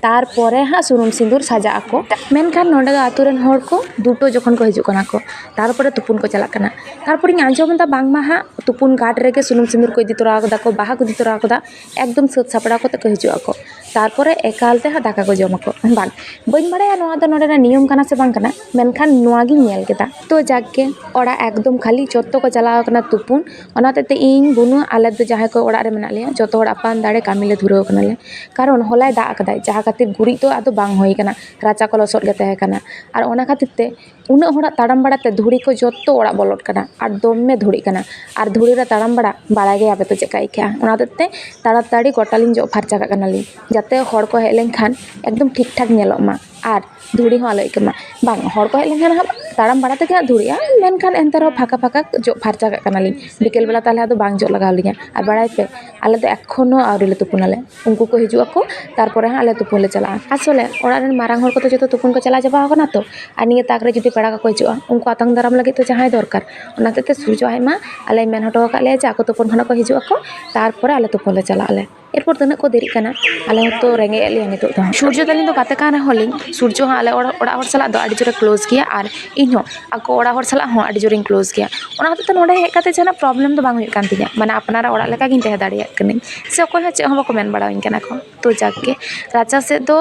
ᱛᱟᱨᱯᱚᱨᱮ ᱦᱟᱸᱜ ᱥᱩᱱᱩᱢ ᱥᱤᱸᱫᱩᱨ ᱥᱟᱡᱟᱜ ᱟᱠᱚ᱾ ᱢᱮᱱᱠᱷᱟᱱ ᱱᱚᱰᱮ ᱫᱚ ᱟᱛᱳ ᱨᱮᱱ ᱦᱚᱲ ᱠᱚ ᱫᱩᱴᱳ ᱡᱚᱠᱷᱚᱱ ᱠᱚ ᱦᱤᱡᱩᱜ ᱠᱟᱱᱟ ᱠᱚ, ᱛᱟᱨᱯᱚᱨᱮ ᱛᱩᱯᱩᱱ ᱠᱚ ᱪᱟᱞᱟᱜ ᱠᱟᱱᱟ᱾ ᱛᱟᱨᱯᱚᱨᱮᱧ ᱟᱸᱡᱚᱢ ᱮᱫᱟ ᱵᱟᱝᱢᱟ ᱦᱟᱸᱜ ᱛᱩᱯᱩᱱ ᱜᱷᱟᱴ ᱨᱮᱜᱮ ᱥᱩᱱᱩᱢ ᱥᱤᱸᱫᱩᱨ ᱠᱚ ᱤᱫᱤ ᱛᱚᱨᱟ ᱠᱟᱫᱟ ᱠᱚ, ᱵᱟᱦᱟ ᱠᱚ ᱤᱫᱤ ᱛᱚᱨᱟ ᱠᱟᱫᱟ, ᱮᱠᱫᱚᱢ ᱥᱟᱹᱛ ᱥᱟᱯᱲᱟᱣ ᱠᱟᱛᱮ ᱠᱚ ᱦᱤᱡᱩᱜ ᱟᱠᱚ᱾ ᱛᱟᱨᱯᱚᱨᱮ ᱮᱠᱟᱞ ᱛᱮ ᱦᱟᱸᱜ ᱫᱟᱠᱟ ᱠᱚ ᱡᱚᱢ ᱟᱠᱚ᱾ ᱵᱟᱝ, ᱵᱟᱹᱧ ᱵᱟᱲᱟᱭᱟ ᱱᱚᱣᱟ ᱫᱚ ᱱᱚᱰᱮᱱᱟᱜ ᱱᱤᱭᱚᱢ ᱠᱟᱱᱟ ᱥᱮ ᱵᱟᱝ ᱠᱟᱱᱟ, ᱢᱮᱱᱠᱷᱟᱱ ᱱᱚᱣᱟ ᱜᱤᱧ ᱧᱮᱞ ᱠᱮᱫᱟ᱾ ᱛᱚ ᱡᱟᱠ ᱜᱮ, ᱚᱲᱟᱜ ᱮᱠᱫᱚᱢ ᱠᱷᱟᱹᱞᱤ, ᱡᱚᱛᱚ ᱠᱚ ᱪᱟᱞᱟᱣ ᱟᱠᱟᱱᱟ ᱛᱩᱯᱩᱱ᱾ ᱚᱱᱟ ᱦᱚᱛᱮᱡ ᱛᱮ ᱤᱧ, ᱵᱩᱱᱩ, ᱟᱞᱮ ᱫᱚ ᱡᱟᱦᱟᱸᱭ ᱠᱚ ᱚᱲᱟᱜ ᱨᱮ ᱢᱮᱱᱟᱜ ᱞᱮᱭᱟ, ᱡᱚᱛᱚ ᱦᱚᱲ ᱟᱯᱟᱱ ᱫᱟᱲᱮ ᱠᱟᱹᱢᱤ ᱞᱮ ᱫᱷᱩᱨᱟᱹᱣ ᱠᱟᱱᱟᱞᱮ᱾ ᱠᱟᱨᱚᱱ ᱦᱚᱞᱟᱭ ᱫᱟᱜ ᱟᱠᱟᱫᱟᱭ, ᱡᱟᱦᱟᱸ ᱠᱷᱟᱹᱛᱤᱨ ᱜᱩᱨᱤᱡ ᱫᱚ ᱟᱫᱚ ᱵᱟᱝ ᱦᱩᱭ ᱠᱟᱱᱟ, ᱨᱟᱪᱟ ᱠᱚ ᱞᱚᱥᱚᱫ ᱜᱮ ᱛᱟᱦᱮᱸ ᱠᱟᱱᱟ᱾ ᱟᱨ ᱚᱱᱟ ᱠᱷᱟᱹᱛᱤᱨ ᱛᱮ ᱩᱱᱟᱹᱜ ᱦᱚᱲᱟᱜ ᱛᱟᱲᱟᱢ ᱵᱟᱲᱟ ᱛᱮ ᱫᱷᱩᱲᱤ ᱠᱚ ᱡᱚᱛᱚ ᱚᱲᱟᱜ ᱵᱚᱞᱚᱜ ᱠᱟᱱᱟ ᱟᱨ ᱫᱚᱢᱮ ᱫᱷᱩᱲᱤᱜ ᱠᱟᱱᱟ᱾ ᱟᱨ ᱫᱷᱩᱲᱤ ᱨᱮ ᱛᱟᱲᱟᱢ ᱵᱟᱲᱟ, ᱵᱟᱲᱟᱭ ᱜᱮᱭᱟᱯᱮ ᱛᱚ ᱪᱮᱫᱠᱟ ᱟᱹᱭᱠᱟᱹᱜᱼᱟ᱾ ᱚᱱᱟ ᱦᱚᱛᱮᱡ ᱛᱮ ᱛᱟᱲᱟᱛᱟᱲᱤ ᱜᱚᱴᱟ ᱞᱤᱧ ᱡᱚᱜ ᱯᱷᱟᱨᱪᱟ ᱠᱟᱜ ᱠᱟᱱᱟᱞᱤᱧ, ᱡᱟᱛᱮ ᱦᱚᱲ ᱠᱚ ᱦᱮᱡ ᱞᱮᱱᱠᱷᱟᱱ ᱮᱠᱫᱚᱢ ᱴᱷᱤᱠ ᱴᱷᱟᱠ ᱧᱮᱞᱚᱜ ᱢᱟ᱾ ᱟᱨ ᱫᱷᱩᱲᱤ ᱦᱚᱸ ᱟᱞᱚ ᱟᱹᱭᱠᱟᱹᱜ ᱢᱟ᱾ ᱵᱟᱝ, ᱦᱚᱲ ᱠᱚ ᱦᱮᱡ ᱞᱮᱱᱠᱷᱟᱱ ᱦᱟᱸᱜ ᱛᱟᱲᱟᱢ ᱵᱟᱲᱟ ᱛᱮᱜᱮ ᱦᱟᱸᱜ ᱫᱷᱩᱲᱤᱜᱼᱟ, ᱢᱮᱱᱠᱷᱟᱱ ᱮᱱᱛᱮ ᱨᱮᱦᱚᱸ ᱯᱷᱟᱸᱠᱟ ᱯᱷᱟᱸᱠᱟ ᱡᱚᱜ ᱯᱷᱟᱨᱪᱟ ᱠᱟᱜ ᱠᱟᱱᱟᱞᱤᱧ᱾ ᱵᱤᱠᱮᱞ ᱵᱮᱞᱟ ᱛᱟᱦᱚᱞᱮ ᱟᱫᱚ ᱵᱟᱝ ᱡᱚᱜ ᱞᱟᱜᱟᱣ ᱞᱤᱧᱟ᱾ ᱟᱨ ᱵᱟᱲᱟᱭ ᱯᱮ, ᱟᱞᱮ ᱫᱚ ᱮᱠᱷᱚᱱᱳ ᱟᱹᱣᱨᱤ ᱞᱮ ᱛᱩᱯᱩᱱᱟᱞᱮ᱾ ᱩᱱᱠᱩ ᱠᱚ ᱦᱤᱡᱩᱜ ᱟᱠᱚ, ᱛᱟᱨᱯᱚᱨᱮ ᱦᱟᱸᱜ ᱟᱞᱮ ᱛᱩᱯᱩᱱ ᱞᱮ ᱪᱟᱞᱟᱜᱼᱟ᱾ ᱟᱥᱚᱞᱮ ᱚᱲᱟᱜ ᱨᱮᱱ ᱢᱟᱨᱟᱝ ᱦᱚᱲ ᱠᱚᱫᱚ ᱡᱚᱛᱚ ᱛᱩᱯᱩᱱ ᱠᱚ ᱪᱟᱞᱟᱣ ᱪᱟᱵᱟ ᱟᱠᱟᱱᱟ ᱛᱚ, ᱟᱨ ᱱᱤᱭᱟᱹ ᱛᱟᱠ ᱨᱮ ᱡᱩᱫᱤ ᱯᱮᱲᱟ ᱠᱚᱠᱚ ᱦᱤᱡᱩᱜᱼᱟ, ᱩᱱᱠᱩ ᱟᱛᱟᱝ ᱫᱟᱨᱟᱢ ᱞᱟᱹᱜᱤᱫ ᱛᱮ ᱡᱟᱦᱟᱸᱭ ᱫᱚᱨᱠᱟᱨ, ᱚᱱᱟ ᱦᱚᱛᱮᱡ ᱛᱮ ᱥᱩᱨᱡᱚ ᱟᱡ ᱢᱟ ᱟᱞᱮᱭ ᱢᱮᱱ ᱦᱚᱴᱚ ᱟᱠᱟᱫ ᱞᱮᱭᱟ ᱡᱮ ᱟᱠᱚ ᱛᱩᱯᱩᱱ ᱠᱷᱚᱱᱟᱜ ᱠᱚ ᱦᱤᱡᱩᱜ ᱟᱠᱚ, ᱛᱟᱨᱯᱚᱨᱮ ᱟᱞᱮ ᱛᱩᱯᱩᱱ ᱞᱮ ᱪᱟᱞᱟᱜ ᱟᱞᱮ᱾ ᱮᱨᱯᱚᱨ ᱛᱤᱱᱟᱹᱜ ᱠᱚ ᱫᱮᱨᱤᱜ ᱠᱟᱱᱟ, ᱟᱞᱮ ᱦᱚᱸᱛᱚ ᱨᱮᱸᱜᱮᱡ ᱮᱫ ᱞᱮᱭᱟ ᱱᱤᱛᱚᱜ ᱫᱚ᱾ ᱥᱩᱨᱡᱚ ᱛᱟᱹᱞᱤᱧ ᱫᱚ ᱜᱟᱛᱮ ᱠᱟᱱ ᱨᱮᱦᱚᱸ ᱞᱤᱧ, ᱥᱩᱨᱡᱚ ᱦᱚᱸ ᱟᱞᱮ ᱚᱲᱟᱜ, ᱚᱲᱟᱜ ᱦᱚᱲ ᱥᱟᱞᱟᱜ ᱫᱚ ᱟᱹᱰᱤ ᱡᱳᱨᱮ ᱠᱞᱳᱡᱽ ᱜᱮᱭᱟ, ᱟᱨ ᱤᱧ ᱦᱚᱸ ᱟᱠᱚ ᱚᱲᱟᱜ ᱦᱚᱲ ᱥᱟᱞᱟᱜ ᱦᱚᱸ ᱟᱹᱰᱤ ᱡᱳᱨᱤᱧ ᱠᱞᱳᱡᱽ ᱜᱮᱭᱟ᱾ ᱚᱱᱟ ᱦᱚᱛᱮᱡ ᱛᱮ ᱱᱚᱰᱮ ᱦᱮᱡ ᱠᱟᱛᱮ ᱡᱟᱦᱟᱱᱟᱜ ᱯᱨᱚᱵᱞᱮᱢ ᱫᱚ ᱵᱟᱝ ᱦᱩᱭᱩᱜ ᱠᱟᱱ ᱛᱤᱧᱟᱹ, ᱢᱟᱱᱮ ᱟᱯᱱᱟᱨᱟᱜ ᱚᱲᱟᱜ ᱞᱮᱠᱟ ᱜᱤᱧ ᱛᱟᱦᱮᱸ ᱫᱟᱲᱮᱭᱟᱜ ᱠᱟᱹᱱᱟᱹᱧ, ᱥᱮ ᱚᱠᱚᱭ ᱦᱚᱸ ᱪᱮᱫ ᱦᱚᱸ ᱵᱟᱠᱚ ᱢᱮᱱ ᱵᱟᱲᱟᱣᱟᱹᱧ ᱠᱟᱱᱟ ᱠᱚ᱾ ᱛᱚ ᱡᱟᱠ ᱜᱮ, ᱨᱟᱪᱟ ᱥᱮᱫ ᱫᱚ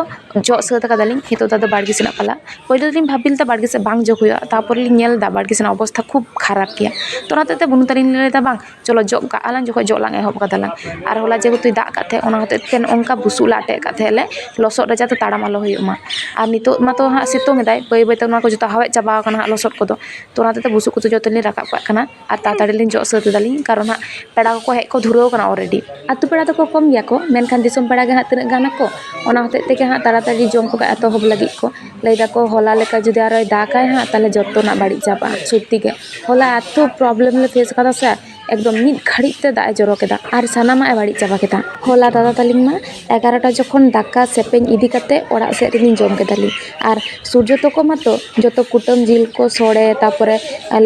ᱡᱚᱜ ᱥᱟᱹᱛ ᱟᱠᱟᱫᱟᱞᱤᱧ᱾ ᱱᱤᱛᱚᱜ ᱫᱚ ᱟᱫᱚ ᱵᱟᱲᱜᱮ ᱥᱮᱱᱟᱜ ᱯᱟᱞᱟ᱾ ᱯᱳᱭᱞᱳ ᱫᱚᱞᱤᱧ ᱵᱷᱟᱵᱤ ᱞᱮᱫᱟ ᱵᱟᱲᱜᱮ ᱥᱮᱫ ᱵᱟᱝ ᱡᱚᱜ ᱦᱩᱭᱩᱜᱼᱟ, ᱛᱟᱨᱯᱚᱨᱮ ᱞᱤᱧ ᱧᱮᱞ ᱮᱫᱟ ᱵᱟᱲᱜᱮ ᱥᱮᱱᱟᱜ ᱚᱵᱚᱥᱛᱷᱟ ᱠᱷᱩᱵ ᱠᱷᱟᱨᱟᱯ ᱜᱮᱭᱟ᱾ ᱛᱚ ᱚᱱᱟ ᱦᱚᱛᱮᱡ ᱛᱮ ᱵᱩᱱᱩ ᱛᱟᱹᱞᱤᱧ ᱞᱟᱹᱭ ᱮᱫᱟ, ᱵᱟᱝ, ᱪᱚᱞᱚ ᱡᱚᱜ ᱠᱟᱜᱼᱟ ᱞᱟᱝ, ᱡᱚᱠᱷᱚᱱ ᱡᱚᱜ ᱞᱟᱝ ᱮᱦᱚᱵ ᱠᱟᱫᱟ ᱞᱟᱝ᱾ ᱟᱨ ᱦᱚᱞᱟ ᱡᱮᱦᱮᱛᱩᱭ ᱫᱟᱜ ᱠᱟᱜ ᱛᱟᱦᱮᱸᱫ, ᱚᱱᱟ ᱦᱚᱛᱮᱡ ᱛᱮ ᱱᱚᱜᱼᱚ ᱱᱚᱝᱠᱟ ᱵᱩᱥᱩᱵ ᱞᱮ ᱟᱴᱮᱫ ᱠᱟᱜ ᱛᱟᱦᱮᱸᱫ ᱞᱮ, ᱞᱚᱥᱚᱫ ᱨᱮ ᱡᱟᱛᱮ ᱛᱟᱲᱟᱢ ᱟᱞᱚ ᱦᱩᱭᱩᱜ ᱢᱟ᱾ ᱟᱨ ᱱᱤᱛᱚᱜ ᱢᱟᱛᱚ ᱦᱟᱸᱜ ᱥᱤᱛᱩᱝ ᱮᱫᱟᱭ, ᱵᱟᱹᱭ ᱵᱟᱹᱭᱛᱮ ᱚᱱᱟ ᱠᱚ ᱡᱚᱛᱚ ᱦᱟᱣᱮᱫ ᱪᱟᱵᱟ ᱟᱠᱟᱱᱟ ᱦᱟᱸᱜ ᱞᱚᱥᱚᱫ ᱠᱚᱫᱚ᱾ ᱛᱚ ᱚᱱᱟ ᱦᱚᱛᱮᱡ ᱛᱮ ᱵᱩᱥᱩᱵ ᱠᱚᱫᱚ ᱡᱚᱛᱚ ᱞᱤᱧ ᱨᱟᱠᱟᱵ ᱠᱟᱜ ᱠᱟᱱᱟ᱾ ᱟᱨ ᱛᱟᱲᱟᱛᱟᱲᱤ ᱞᱤᱧ ᱡᱚᱜ ᱥᱟᱹᱛ ᱮᱫᱟᱞᱤᱧ, ᱠᱟᱨᱚᱱ ᱦᱟᱸᱜ ᱯᱮᱲᱟ ᱠᱚᱠᱚ ᱦᱮᱡ ᱠᱚ ᱫᱷᱩᱨᱟᱹᱣ ᱠᱟᱱᱟ already᱾ ᱟᱹᱛᱩ ᱯᱮᱲᱟ ᱫᱚᱠᱚ ᱠᱚᱢ ᱜᱮᱭᱟ ᱠᱚ, ᱢᱮᱱᱠᱷᱟᱱ ᱫᱤᱥᱚᱢ ᱯᱮᱲᱟ ᱜᱮ ᱦᱟᱸᱜ ᱛᱤᱱᱟᱹᱜ ᱜᱟᱱ ᱟᱠᱚ, ᱚᱱᱟ ᱦᱚᱛᱮᱡ ᱛᱮᱜᱮ ᱦᱟᱸᱜ ᱛᱟᱲᱟᱛᱟᱲᱤ ᱡᱚᱢ ᱠᱚᱠᱚ ᱮᱛᱚᱦᱚᱵ ᱞᱟᱹᱜᱤᱫ ᱠᱚ᱾ ᱞᱟᱹᱭ ᱫᱟᱠᱚ, ᱦᱚᱞᱟ ᱞᱮᱠᱟ ᱡᱩᱫᱤ ᱟᱨᱚᱭ ᱫᱟᱜᱟᱭ ᱦᱟᱸᱜ, ᱛᱟᱦᱞᱮ ᱡᱚᱛᱚᱱᱟᱜ ᱵᱟᱹᱲᱤᱡ ᱪᱟᱵᱟᱜᱼᱟ ᱥᱚᱛᱛᱤ ᱜᱮ᱾ ᱦᱚᱞᱟ ᱮᱛᱚ problem ᱞᱮ face ᱠᱟᱫᱟ ᱥᱮ, ᱮᱠᱫᱚᱢ ᱢᱤᱫ ᱜᱷᱟᱹᱲᱤᱡ ᱛᱮ ᱫᱟᱜ ᱮ ᱡᱚᱨᱚ ᱠᱮᱫᱟ ᱟᱨ ᱥᱟᱱᱟᱢᱟᱜ ᱮ ᱵᱟᱹᱲᱤᱡ ᱪᱟᱵᱟ ᱠᱮᱫᱟ᱾ ᱦᱚᱞᱟ ᱫᱟᱫᱟ ᱛᱟᱹᱞᱤᱧ ᱢᱟ ᱮᱜᱟᱨᱚᱴᱟ ᱡᱚᱠᱷᱚᱱ ᱫᱟᱠᱟ ᱥᱮᱯᱮᱧ ᱤᱫᱤ ᱠᱟᱛᱮ ᱚᱲᱟᱜ ᱥᱮᱫ ᱨᱮᱞᱤᱧ ᱡᱚᱢ ᱠᱮᱫᱟᱞᱤᱧ, ᱟᱨ ᱥᱩᱨᱡᱚ ᱛᱟᱠᱚ ᱢᱟᱛᱚ ᱡᱚᱛᱚ ᱠᱩᱴᱟᱹᱢ ᱡᱤᱞ ᱠᱚ ᱥᱚᱲᱮ, ᱛᱟᱨᱯᱚᱨᱮ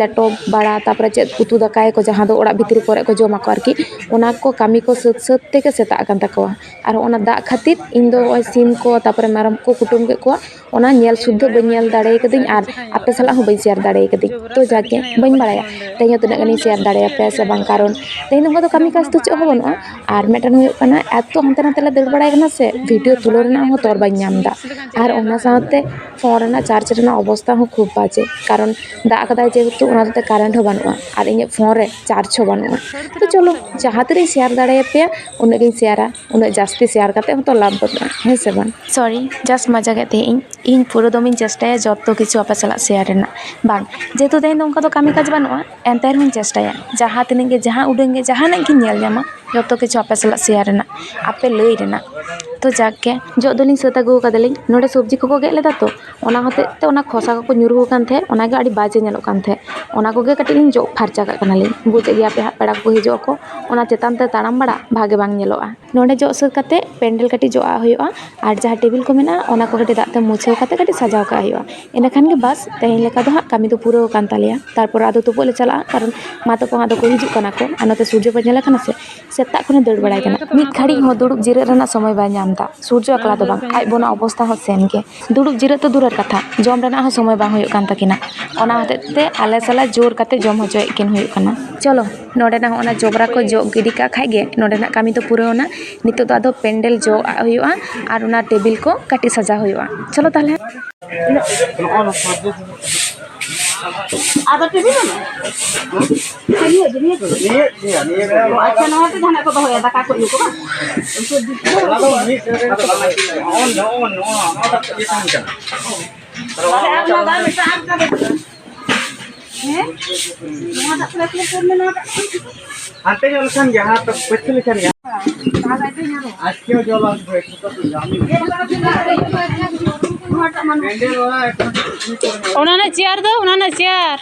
ᱞᱮᱴᱚ ᱵᱟᱲᱟ, ᱛᱟᱨᱯᱚᱨᱮ ᱪᱮᱫ ᱩᱛᱩ ᱫᱟᱠᱟᱭᱟᱠᱚ, ᱡᱟᱦᱟᱸ ᱫᱚ ᱚᱲᱟᱜ ᱵᱷᱤᱛᱨᱤ ᱠᱚᱨᱮ ᱠᱚ ᱡᱚᱢᱟᱠᱚ ᱟᱨᱠᱤ, ᱚᱱᱟ ᱠᱚ ᱠᱟᱹᱢᱤ ᱠᱚ ᱥᱟᱹᱛ ᱥᱟᱹᱛ ᱛᱮᱜᱮ ᱥᱮᱛᱟᱜ ᱟᱠᱟᱱ ᱛᱟᱠᱚᱣᱟ᱾ ᱟᱨ ᱚᱱᱟ ᱫᱟᱜ ᱠᱷᱟᱹᱛᱤᱨ ᱤᱧ ᱫᱚ ᱱᱚᱜᱼᱚᱭ ᱥᱤᱢ ᱠᱚ, ᱛᱟᱨᱯᱚᱨᱮ ᱢᱮᱨᱚᱢ ᱠᱚ ᱠᱩᱴᱟᱹᱢ ᱠᱮᱫ ᱠᱚᱣᱟ, ᱚᱱᱟ ᱧᱮᱞ ᱥᱩᱫᱽᱫᱷᱟᱹ ᱵᱟᱹᱧ ᱧᱮᱞ ᱫᱟᱲᱮ ᱠᱟᱹᱫᱟᱹᱧ ᱟᱨ ᱟᱯᱮ ᱥᱟᱞᱟᱜ ᱦᱚᱸ ᱵᱟᱹᱧ share ᱫᱟᱲᱮ ᱠᱟᱹᱫᱟᱹᱧ᱾ ᱛᱚ ᱡᱟᱠ ᱜᱮ, ᱵᱟᱹᱧ ᱵᱟᱲᱟᱭᱟ ᱛᱮᱦᱮᱧ ᱦᱚᱸ ᱛᱤᱱᱟᱹᱜ ᱜᱟᱱᱤᱧ share ᱫᱟᱲᱮᱭᱟᱯᱮᱭᱟ ᱥᱮ ᱵᱟᱝ, ᱠᱟᱨᱚᱱ ᱛᱮᱦᱮᱧ ᱫᱚ ᱚᱱᱠᱟ ᱫᱚ ᱠᱟᱹᱢᱤ ᱠᱟᱡᱽ ᱫᱚ ᱪᱮᱫ ᱦᱚᱸ ᱵᱟᱹᱱᱩᱜᱼᱟ᱾ ᱟᱨ ᱢᱤᱫᱴᱮᱱ ᱦᱩᱭᱩᱜ ᱠᱟᱱᱟ, ᱮᱛᱚ ᱦᱟᱱᱛᱮ ᱱᱟᱛᱮ ᱞᱮ ᱫᱟᱹᱲ ᱵᱟᱲᱟᱭ ᱠᱟᱱᱟ ᱥᱮ, video ᱛᱩᱞᱟᱹᱣ ᱨᱮᱱᱟᱜ ᱦᱚᱸ ᱛᱚᱨ ᱵᱟᱹᱧ ᱧᱟᱢ ᱮᱫᱟ᱾ ᱟᱨ ᱚᱱᱟ ᱥᱟᱶᱛᱮ phone ᱨᱮᱱᱟᱜ charge ᱨᱮᱱᱟᱜ ᱚᱵᱚᱥᱛᱟ ᱦᱚᱸ ᱠᱷᱩᱵ ᱵᱟᱡᱮ, ᱠᱟᱨᱚᱱ ᱫᱟᱜ ᱟᱠᱟᱫᱟᱭ ᱡᱮᱦᱮᱛᱩ, ᱚᱱᱟ ᱦᱚᱛᱮᱡ ᱛᱮ current ᱦᱚᱸ ᱵᱟᱹᱱᱩᱜᱼᱟ ᱟᱨ ᱤᱧᱟᱹᱜ phone ᱨᱮ charge ᱦᱚᱸ ᱵᱟᱹᱱᱩᱜᱼᱟ᱾ ᱛᱚ ᱪᱚᱞᱚ, ᱡᱟᱦᱟᱸ ᱛᱤᱱᱟᱹᱜ ᱤᱧ share ᱫᱟᱲᱮᱭᱟᱯᱮᱭᱟ, ᱩᱱᱟᱹᱜ ᱜᱤᱧ shareᱟ᱾ ᱩᱱᱟᱹᱜ ᱡᱟᱹᱥᱛᱤ share ᱠᱟᱛᱮ ᱦᱚᱸᱛᱚ ᱞᱟᱵᱷ ᱵᱟᱹᱱᱩᱜᱼᱟ, ᱦᱮᱸ ᱥᱮ ᱵᱟᱝ? Sorry, just ᱢᱟᱡᱟ ᱜᱮᱫ ᱛᱟᱦᱮᱸᱜ ᱤᱧ᱾ ᱤᱧ ᱯᱩᱨᱟᱹ ᱫᱚᱢᱤᱧ ᱪᱮᱥᱴᱟᱭᱟ ᱡᱚᱛᱚ ᱠᱤᱪᱷᱩ ᱟᱯᱮ ᱥᱟᱞᱟᱜ share ᱨᱮᱱᱟᱜ᱾ ᱵᱟᱝ, ᱡᱮᱦᱮᱛᱩ ᱛᱮᱦᱮᱧ ᱫᱚ ᱚᱱᱠᱟ ᱫᱚ ᱠᱟᱹᱢᱤ ᱠᱟᱡᱽ ᱵᱟᱹᱱᱩᱜᱼᱟ, ᱮᱱᱛᱮ ᱨᱮᱦᱚᱸᱧ ᱪᱮᱥᱴᱟᱭᱟ ᱡᱟᱦᱟᱸ ᱛᱤᱱᱟᱹᱜ ᱜᱮ, ᱡᱟᱦᱟᱸ ᱩᱰᱟᱹᱝ ᱜᱮ, ᱡᱟᱦᱟᱱᱟᱜ ᱜᱤᱧ ᱧᱮᱞ ᱧᱟᱢᱟ, ᱡᱚᱛᱚ ᱠᱤᱪᱷᱩ ᱟᱯᱮ ᱥᱟᱞᱟᱜ ᱥᱮᱭᱟᱨ ᱨᱮᱱᱟᱜ, ᱟᱯᱮ ᱞᱟᱹᱭ ᱨᱮᱱᱟᱜ᱾ ᱛᱚ ᱡᱟᱠ ᱜᱮ, ᱡᱚᱜ ᱫᱚᱞᱤᱧ ᱥᱟᱹᱛ ᱟᱹᱜᱩ ᱟᱠᱟᱫᱟᱞᱤᱧ᱾ ᱱᱚᱰᱮ ᱥᱚᱵᱽᱡᱤ ᱠᱚᱠᱚ ᱜᱮᱫ ᱞᱮᱫᱟ ᱛᱚ, ᱚᱱᱟ ᱦᱚᱛᱮᱡ ᱛᱮ ᱚᱱᱟ ᱠᱷᱚᱥᱟ ᱠᱚᱠᱚ ᱧᱩᱨᱩ ᱟᱠᱟᱱ ᱛᱟᱦᱮᱸᱫ, ᱚᱱᱟᱜᱮ ᱟᱹᱰᱤ ᱵᱟᱡᱮ ᱧᱮᱞᱚᱜ ᱠᱟᱱ ᱛᱟᱦᱮᱸᱫ᱾ ᱚᱱᱟ ᱠᱚᱜᱮ ᱠᱟᱹᱴᱤᱡ ᱞᱤᱧ ᱡᱚᱜ ᱯᱷᱟᱨᱪᱟ ᱠᱟᱜ ᱠᱟᱱᱟᱞᱤᱧ᱾ ᱵᱩᱡᱮᱫ ᱜᱮᱭᱟ ᱯᱮ ᱦᱟᱸᱜ, ᱯᱮᱲᱟ ᱠᱚᱠᱚ ᱦᱤᱡᱩᱜ ᱟᱠᱚ, ᱚᱱᱟ ᱪᱮᱛᱟᱱ ᱛᱮ ᱛᱟᱲᱟᱢ ᱵᱟᱲᱟ ᱵᱷᱟᱜᱮ ᱵᱟᱝ ᱧᱮᱞᱚᱜᱼᱟ᱾ ᱱᱚᱰᱮ ᱡᱚᱜ ᱥᱟᱹᱛ ᱠᱟᱛᱮ ᱯᱮᱱᱰᱮᱞ ᱠᱟᱹᱴᱤᱡ ᱡᱚᱜ ᱟᱜ ᱦᱩᱭᱩᱜᱼᱟ, ᱟᱨ ᱡᱟᱦᱟᱸ ᱴᱮᱵᱤᱞ ᱠᱚ ᱢᱮᱱᱟᱜᱼᱟ, ᱚᱱᱟ ᱠᱚ ᱠᱟᱹᱴᱤᱡ ᱫᱟᱜ ᱛᱮ ᱢᱩᱪᱷᱟᱹᱣ ᱠᱟᱛᱮ ᱠᱟᱹᱴᱤᱡ ᱥᱟᱡᱟᱣ ᱠᱟᱜ ᱦᱩᱭᱩᱜᱼᱟ᱾ ᱤᱱᱟᱹ ᱠᱷᱟᱱ ᱜᱮ ᱵᱟᱥ, ᱛᱮᱦᱮᱧ ᱞᱮᱠᱟ ᱫᱚ ᱦᱟᱸᱜ ᱠᱟᱹᱢᱤ ᱫᱚ ᱯᱩᱨᱟᱹᱣ ᱟᱠᱟᱱ ᱛᱟᱞᱮᱭᱟ᱾ ᱛᱟᱨᱯᱚᱨ ᱟᱫᱚ ᱛᱩᱯᱩᱜ ᱞᱮ ᱪᱟᱞᱟᱜᱼᱟ, ᱠᱟᱨᱚᱱ ᱢᱟ ᱛᱟᱠᱚ ᱦᱟᱸᱜ ᱫᱚᱠᱚ ᱦᱤᱡᱩᱜ ᱠᱟᱱᱟ ᱠᱚ, ᱟᱨ ᱱᱚᱛᱮ ᱥᱩᱨᱡᱚ ᱯᱮ ᱧᱮᱞᱮ ᱠᱟᱱᱟ ᱥᱮ, ᱥᱮᱛᱟᱜ ᱠᱷᱚᱱᱮ ᱫᱟᱹᱲ ᱵᱟᱲᱟᱭ ᱠᱟᱱᱟ᱾ ᱢᱤᱫ ᱜᱷᱟᱹᱲᱤᱡ ᱦᱚᱸ ᱫᱩᱲᱩᱵ ᱡᱤᱨᱟᱹᱜ ᱨᱮᱱᱟᱜ ᱥᱚᱢᱚᱭ ᱵᱟᱭ ᱧᱟᱢ ᱮᱫᱟ᱾ ᱥᱩᱨᱡᱚ ᱮᱠᱞᱟ ᱫᱚ ᱵᱟᱝ, ᱟᱡ ᱵᱚᱱᱟᱜ ᱚᱵᱚᱥᱛᱟ ᱦᱚᱸ ᱥᱮᱢ ᱜᱮ᱾ ᱫᱩᱲᱩᱵ ᱡᱤᱨᱟᱹᱜ ᱛᱚ ᱫᱩᱨᱮᱨ ᱠᱟᱛᱷᱟ, ᱡᱚᱢ ᱨᱮᱱᱟᱜ ᱦᱚᱸ ᱥᱚᱢᱚᱭ ᱵᱟᱝ ᱦᱩᱭᱩᱜ ᱠᱟᱱ ᱛᱟᱹᱠᱤᱱᱟ᱾ ᱚᱱᱟ ᱦᱚᱛᱮᱡ ᱛᱮ ᱟᱞᱮ ᱥᱟᱞᱟᱜ ᱡᱳᱨ ᱠᱟᱛᱮ ᱡᱚᱢ ᱦᱚᱪᱚᱭᱮᱫ ᱠᱤᱱ ᱦᱩᱭᱩᱜ ᱠᱟᱱᱟ᱾ ᱪᱚᱞᱚ, ᱱᱚᱰᱮᱱᱟᱜ ᱚᱱᱟ ᱡᱚᱵᱽᱨᱟ ᱠᱚ ᱡᱚᱜ ᱜᱤᱰᱤ ᱠᱟᱜ ᱠᱷᱟᱡ ᱜᱮ ᱱᱚᱰᱮᱱᱟᱜ ᱠᱟᱹᱢᱤ ᱫᱚ ᱯᱩᱨᱟᱹᱣ ᱮᱱᱟ᱾ ᱱᱤᱛᱚᱜ ᱫᱚ ᱟᱫᱚ ᱯᱮᱱᱰᱮᱞ ᱡᱚᱜ ᱟᱜ ᱦᱩᱭᱩᱜᱼᱟ ᱟᱨ ᱚᱱᱟ ᱴᱮᱵᱤᱞ ᱠᱚ ᱠᱟᱹᱴᱤᱡ ᱥᱟᱡᱟᱣ ᱦᱩᱭᱩᱜᱼᱟ᱾ ᱪᱚᱞᱚ ᱛᱟᱦᱚᱞᱮ᱾ ᱟᱫᱚ ᱴᱤᱵᱷᱤ ᱵᱟᱹᱱᱩᱜᱼᱟ? ᱱᱤᱭᱟᱹ, ᱱᱤᱭᱟᱹ, ᱱᱤᱭᱟᱹ, ᱱᱤᱭᱟᱹ᱾ ᱚ, ᱟᱪᱪᱷᱟ, ᱱᱚᱣᱟ ᱛᱮ ᱡᱟᱦᱟᱱᱟᱜ ᱠᱚ ᱫᱚᱦᱚᱭᱟ, ᱫᱟᱠᱟ ᱠᱚ ᱤᱭᱟᱹ ᱠᱚ ᱵᱟᱝ? ᱩᱱᱠᱩ ᱫᱤᱠᱩ ᱫᱚ ᱚᱱᱟ ᱫᱚ ᱢᱤᱫ ᱥᱮᱫ ᱨᱮ ᱱᱚᱜᱼᱚ, ᱱᱚᱜᱼᱚ, ᱱᱚᱣᱟ ᱫᱚ ᱤᱭᱟᱹ ᱛᱟᱦᱮᱱ ᱠᱟᱱᱟ᱾ ᱛᱟᱦᱞᱮ ᱟᱨ ᱚᱱᱟ ᱫᱚ ᱟᱨ ᱢᱤᱫᱴᱟᱝ ᱟᱨ ᱢᱤᱫᱴᱟᱝ ᱫᱚ ᱦᱮᱸ? ᱱᱚᱣᱟ ᱫᱟᱜ ᱠᱚ ᱠᱚ ᱢᱮ, ᱱᱚᱣᱟ ᱫᱟᱜ ᱠᱚ᱾ ᱦᱟᱱᱛᱮ ᱧᱚᱜ ᱞᱮᱠᱷᱟᱱ ᱜᱮ, ᱦᱟᱱᱟ ᱛᱚ ᱯᱟᱹᱪᱷᱞᱟᱹ ᱞᱮᱠᱷᱟᱱ ᱜᱮ᱾ ᱟᱡᱠᱮᱣ ᱡᱚᱞ ᱟᱥᱵᱮ, ᱥᱩᱛᱟᱹ ᱛᱮ ᱡᱟᱢᱤ᱾ ᱱᱚᱣᱟᱴᱟᱜ ᱢᱟᱱᱮ ᱯᱮᱱᱰᱮᱞ ᱚᱲᱟᱜ ᱮᱠᱷᱚᱱ ᱚᱱᱟ ᱨᱮᱱᱟᱜ ᱪᱮᱭᱟᱨ ᱫᱚ, ᱚᱱᱟ ᱨᱮᱱᱟᱜ ᱪᱮᱭᱟᱨ᱾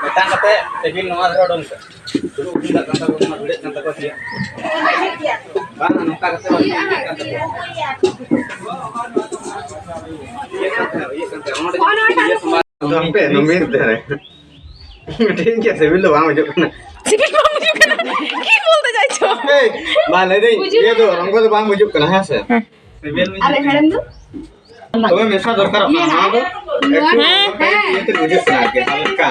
ᱢᱤᱫᱴᱟᱝ ᱠᱟᱛᱮ ᱴᱮᱵᱤᱞ ᱱᱚᱣᱟ ᱫᱷᱟᱨᱮ ᱚᱰᱚᱝ ᱯᱮ᱾ ᱫᱩᱲᱩᱵ ᱵᱷᱤᱲᱟᱜ ᱠᱟᱱ ᱛᱟᱠᱚ, ᱚᱱᱟ ᱵᱷᱤᱲᱟᱹᱜ ᱠᱟᱱ ᱛᱟᱠᱚ ᱥᱮ? ᱵᱟᱝ, ᱱᱚᱝᱠᱟ ᱠᱟᱛᱮ ᱵᱟᱝ ᱵᱷᱤᱲᱟᱹᱜ ᱠᱟᱱ ᱛᱟᱠᱚ᱾ ᱤᱭᱟᱹᱜ ᱠᱟᱱ ᱛᱟᱦᱮᱸ, ᱤᱭᱟᱹᱜ ᱠᱟᱱ ᱛᱟᱦᱮᱸ᱾ ᱚᱱᱟ ᱫᱚ ᱦᱟᱯᱮ, ᱱᱚᱣᱟ ᱢᱤᱫ ᱫᱷᱟᱨᱮ᱾ ᱴᱷᱤᱠ ᱜᱮᱭᱟ, ᱥᱤᱵᱤᱞ ᱫᱚ ᱵᱟᱝ ᱵᱩᱡᱩᱜ ᱠᱟᱱᱟ᱾ ᱥᱤᱵᱤᱞ ᱵᱟᱝ ᱵᱩᱡᱩᱜ ᱠᱟᱱᱟ? ᱠᱤ ᱵᱚᱞᱛᱮ ᱪᱟᱭᱪᱚ? ᱦᱟᱯᱮ, ᱵᱟ, ᱞᱟᱹᱭᱫᱟᱹᱧ, ᱵᱩᱡᱩᱜ ᱤᱭᱟᱹ ᱫᱚ, ᱠᱟᱱᱟ᱾ ᱨᱚᱝᱜᱚ ᱫᱚ ᱵᱟᱝ ᱵᱩᱡᱩᱜ ᱠᱟᱱᱟ, ᱦᱮᱸ ᱥᱮ? ᱦᱮᱸ᱾ ᱥᱤᱵᱤᱞ ᱵᱩᱡᱩᱜ ᱟᱨ ᱠᱟᱱᱟ᱾ ᱦᱮᱲᱮᱢ ᱫᱚ? ᱛᱚᱵᱮ ᱢᱮᱥᱟ ᱫᱚᱨᱠᱟᱨᱚᱜ ᱠᱟᱱᱟ, ᱱᱚᱣᱟ ᱫᱚ ᱮᱠᱴᱩ ᱦᱮᱸ, ᱦᱮᱸ᱾ ᱤᱭᱟᱹᱛᱮ ᱵᱩᱡᱩᱜ ᱠᱟᱱᱟ ᱟᱨᱠᱤ, ᱦᱟᱞᱠᱟ᱾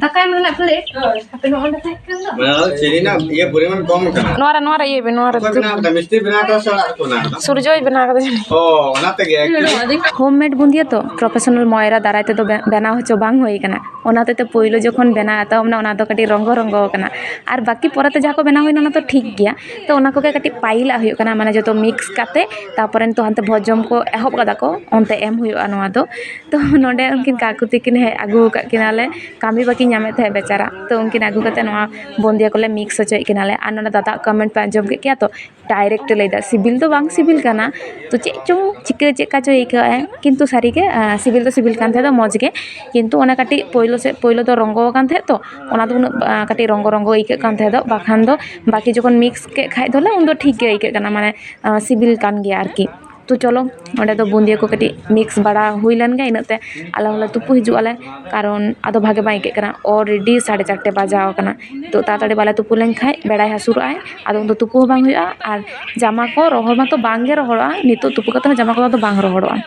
ᱫᱟᱠᱟ ᱛᱟᱭᱚᱢ ᱨᱮᱱᱟᱜ ᱯᱞᱮᱴ ᱦᱟᱯᱮ ᱱᱚᱜᱼᱚ ᱱᱚᱸᱰᱮ ᱛᱟᱦᱮᱸ ᱠᱟᱱ ᱫᱚ᱾ ᱢᱟᱱᱮ ᱚᱱᱟ ᱫᱚ ᱪᱤᱱᱤ ᱨᱮᱱᱟᱜ ᱤᱭᱟᱹ ᱯᱚᱨᱤᱢᱟᱱ ᱠᱚᱢ ᱠᱟᱱᱟ᱾ ᱱᱚᱣᱟ ᱨᱮ, ᱱᱚᱣᱟ ᱨᱮ ᱤᱭᱟᱹᱭ ᱵᱮᱱ, ᱱᱚᱣᱟ ᱨᱮ᱾ ᱚᱠᱚᱭ ᱵᱮᱱᱟᱣ ᱠᱟᱫᱟ? ᱢᱤᱥᱛᱨᱤ ᱵᱮᱱᱟᱣ ᱠᱟᱫᱟ ᱥᱮ ᱚᱲᱟᱜ ᱨᱮᱠᱚ ᱵᱮᱱᱟᱣ ᱠᱟᱫᱟ? ᱥᱩᱨᱡᱚᱭ ᱵᱮᱱᱟᱣ ᱠᱟᱫᱟ ᱡᱟᱹᱱᱤᱡ᱾ ᱚ, ᱚᱱᱟ ᱛᱮᱜᱮ ᱟᱨᱠᱤ᱾ ᱦᱳᱢ ᱢᱮᱰ ᱵᱩᱸᱫᱤᱭᱟᱹ ᱛᱚ, ᱯᱨᱚᱯᱷᱮᱥᱚᱱᱟᱞ ᱢᱚᱭᱨᱟ ᱫᱟᱨᱟᱭ ᱛᱮᱫᱚ ᱵᱮ-, ᱵᱮᱱᱟᱣ ᱦᱚᱪᱚ ᱵᱟᱝ ᱦᱩᱭ ᱠᱟᱱᱟ᱾ ᱚᱱᱟ ᱦᱚᱛᱮᱡ ᱛᱮ ᱯᱳᱭᱞᱳ ᱡᱚᱠᱷᱚᱱ ᱵᱮᱱᱟᱣ ᱮᱛᱚᱦᱚᱵ ᱮᱱᱟ, ᱚᱱᱟ ᱫᱚ ᱠᱟᱹᱴᱤᱡ ᱨᱚᱸᱜᱚ ᱨᱚᱸᱜᱚ ᱠᱟᱱᱟ᱾ ᱟᱨ ᱵᱟᱹᱠᱤ ᱯᱚᱨᱮᱛᱮ ᱡᱟᱦᱟᱸ ᱠᱚ ᱵᱮᱱᱟᱣ ᱦᱩᱭᱱᱟ, ᱚᱱᱟ ᱫᱚ ᱴᱷᱤᱠ ᱜᱮᱭᱟ᱾ ᱛᱚ, ᱚᱱᱟ ᱠᱚᱜᱮ ᱠᱟᱹᱴᱤᱡ ᱯᱟᱹᱦᱤᱞᱟᱜ ᱦᱩᱭᱩᱜ ᱠᱟᱱᱟ, ᱢᱟᱱᱮ ᱡᱚᱛᱚ ᱢᱤᱠᱥ ᱠᱟᱛᱮ, ᱛᱟᱨᱯᱚᱨᱮ ᱱᱤᱛᱚᱜ ᱦᱟᱱᱛᱮ ᱵᱷᱚᱡᱽ ᱡᱚᱢ ᱠᱚ ᱮᱦᱚᱵ ᱠᱟᱫᱟ ᱠᱚ, ᱚᱱᱛᱮ ᱮᱢ ᱦᱩᱭᱩᱜᱼᱟ ᱱᱚᱣᱟ ᱫᱚ᱾ ᱛᱚ, ᱱᱚᱰᱮ ᱩᱱᱠᱤᱱ ᱠᱟᱠᱩ ᱛᱤᱠᱤᱱ ᱦᱮᱡ ᱟᱹᱜᱩ ᱟᱠᱟᱫ ᱠᱤᱱᱟᱞᱮ, ᱠᱟᱹᱢᱤ ᱵᱟᱹᱠᱤᱱ ᱧᱟᱢᱮᱫ ᱛᱟᱦᱮᱸᱫ ᱵᱮᱪᱟᱨᱟ᱾ ᱛᱚ, ᱩᱱᱠᱤᱱ ᱟᱹᱜᱩ ᱠᱟᱛᱮ ᱱᱚᱣᱟ ᱵᱩᱸᱫᱤᱭᱟᱹ ᱠᱚᱞᱮ ᱢᱤᱠᱥ ᱦᱚᱪᱚᱭᱮᱫ ᱠᱤᱱᱟᱞᱮ᱾ ᱟᱨ ᱱᱚᱰᱮ ᱫᱟᱫᱟᱣᱟᱜ ᱠᱚᱢᱮᱱᱴ ᱯᱮ ᱟᱸᱡᱚᱢ ᱠᱮᱫ ᱜᱮᱭᱟ ᱛᱚ, ᱰᱟᱭᱨᱮᱠᱴ ᱞᱟᱹᱭᱫᱟ, "ᱥᱤᱵᱤᱞ ᱫᱚ ᱵᱟᱝ ᱥᱤᱵᱤᱞ ᱠᱟᱱᱟ, ᱛᱚ ᱪᱮᱫ ᱪᱚᱝ ᱪᱤᱠᱟᱹ, ᱪᱮᱫ ᱠᱟ ᱪᱚ ᱟᱹᱭᱠᱟᱹᱜᱼᱟ", ᱠᱤᱱᱛᱩ ᱥᱟᱹᱨᱤᱜᱮ, ᱟᱸ, ᱥᱤᱵᱤᱞ ᱫᱚ ᱥᱤᱵᱤᱞ ᱠᱟᱱ ᱛᱟᱦᱮᱸ ᱫᱚ ᱢᱚᱡᱽ ᱜᱮ, ᱠᱤᱱᱛᱩ ᱚᱱᱟ ᱠᱟᱹᱴᱤᱡ ᱯᱳᱭᱞᱳ ᱥᱮᱫ, ᱯᱳᱭᱞᱳ ᱫᱚ ᱨᱚᱸᱜᱚ ᱟᱠᱟᱱ ᱛᱟᱦᱮᱸᱫ ᱛᱚ, ᱚᱱᱟ ᱫᱚ ᱩᱱᱟᱹᱜ, ᱟᱸ, ᱠᱟᱹᱴᱤᱡ ᱨᱚᱸᱜᱚ ᱨᱚᱸᱜᱚ ᱟᱹᱭᱠᱟᱹᱜ ᱠᱟᱱ ᱛᱟᱦᱮᱸ ᱫᱚ, ᱵᱟᱠᱷᱟᱱ ᱫᱚ ᱵᱟᱹᱠᱤ ᱡᱚᱠᱷᱚᱱ ᱢᱤᱠᱥ ᱠᱮᱫ ᱠᱷᱟᱡ ᱫᱚᱞᱮ, ᱩᱱᱫᱚ ᱴᱷᱤᱠ ᱜᱮ ᱟᱹᱭᱠᱟᱹᱜ ᱠᱟᱱᱟ, ᱢᱟᱱᱮ, ᱟᱸ, ᱥᱤᱵᱤᱞ ᱠᱟᱱ ᱜᱮᱭᱟ ᱟᱨᱠᱤ᱾ ᱛᱚ ᱪᱚᱞᱚ, ᱚᱸᱰᱮ ᱫᱚ ᱵᱩᱸᱫᱤᱭᱟᱹ ᱠᱚ ᱠᱟᱹᱴᱤᱡ ᱢᱤᱠᱥ ᱵᱟᱲᱟ ᱦᱩᱭ ᱞᱮᱱ ᱜᱮ, ᱤᱱᱟᱹᱜ ᱛᱮ ᱟᱞᱮ ᱦᱚᱸᱞᱮ ᱛᱩᱯᱩ ᱦᱤᱡᱩᱜ ᱟᱞᱮ, ᱠᱟᱨᱚᱱ ᱟᱫᱚ ᱵᱷᱟᱜᱮ ᱵᱟᱝ ᱟᱹᱭᱠᱟᱹᱜ ᱠᱟᱱᱟ᱾ ᱚᱞᱨᱮᱰᱤ ᱥᱟᱲᱮ ᱪᱟᱨᱴᱮ ᱵᱟᱡᱟᱣ ᱟᱠᱟᱱᱟ᱾ ᱛᱚ ᱛᱟᱲᱟᱛᱟᱲᱤ ᱵᱟᱞᱮ ᱛᱩᱯᱩ ᱞᱮᱱᱠᱷᱟᱡ ᱵᱮᱲᱟᱭ ᱦᱟᱹᱥᱩᱨᱚᱜ ᱟᱭ, ᱟᱫᱚ ᱩᱱᱫᱚ ᱛᱩᱯᱩ ᱦᱚᱸ ᱵᱟᱝ ᱦᱩᱭᱩᱜᱼᱟ᱾ ᱟᱨ ᱡᱟᱢᱟ ᱠᱚ ᱨᱚᱦᱚᱲ ᱢᱟᱛᱚ ᱵᱟᱝ ᱜᱮ ᱨᱚᱦᱚᱲᱚᱜᱼᱟ, ᱱᱤᱛᱚᱜ ᱛᱩᱯᱩ ᱠᱟᱛᱮ ᱦᱚᱸ ᱡᱟᱢᱟ ᱠᱚᱫᱚ ᱟᱫᱚ ᱵᱟᱝ ᱨᱚᱦᱚᱲᱚᱜᱼᱟ᱾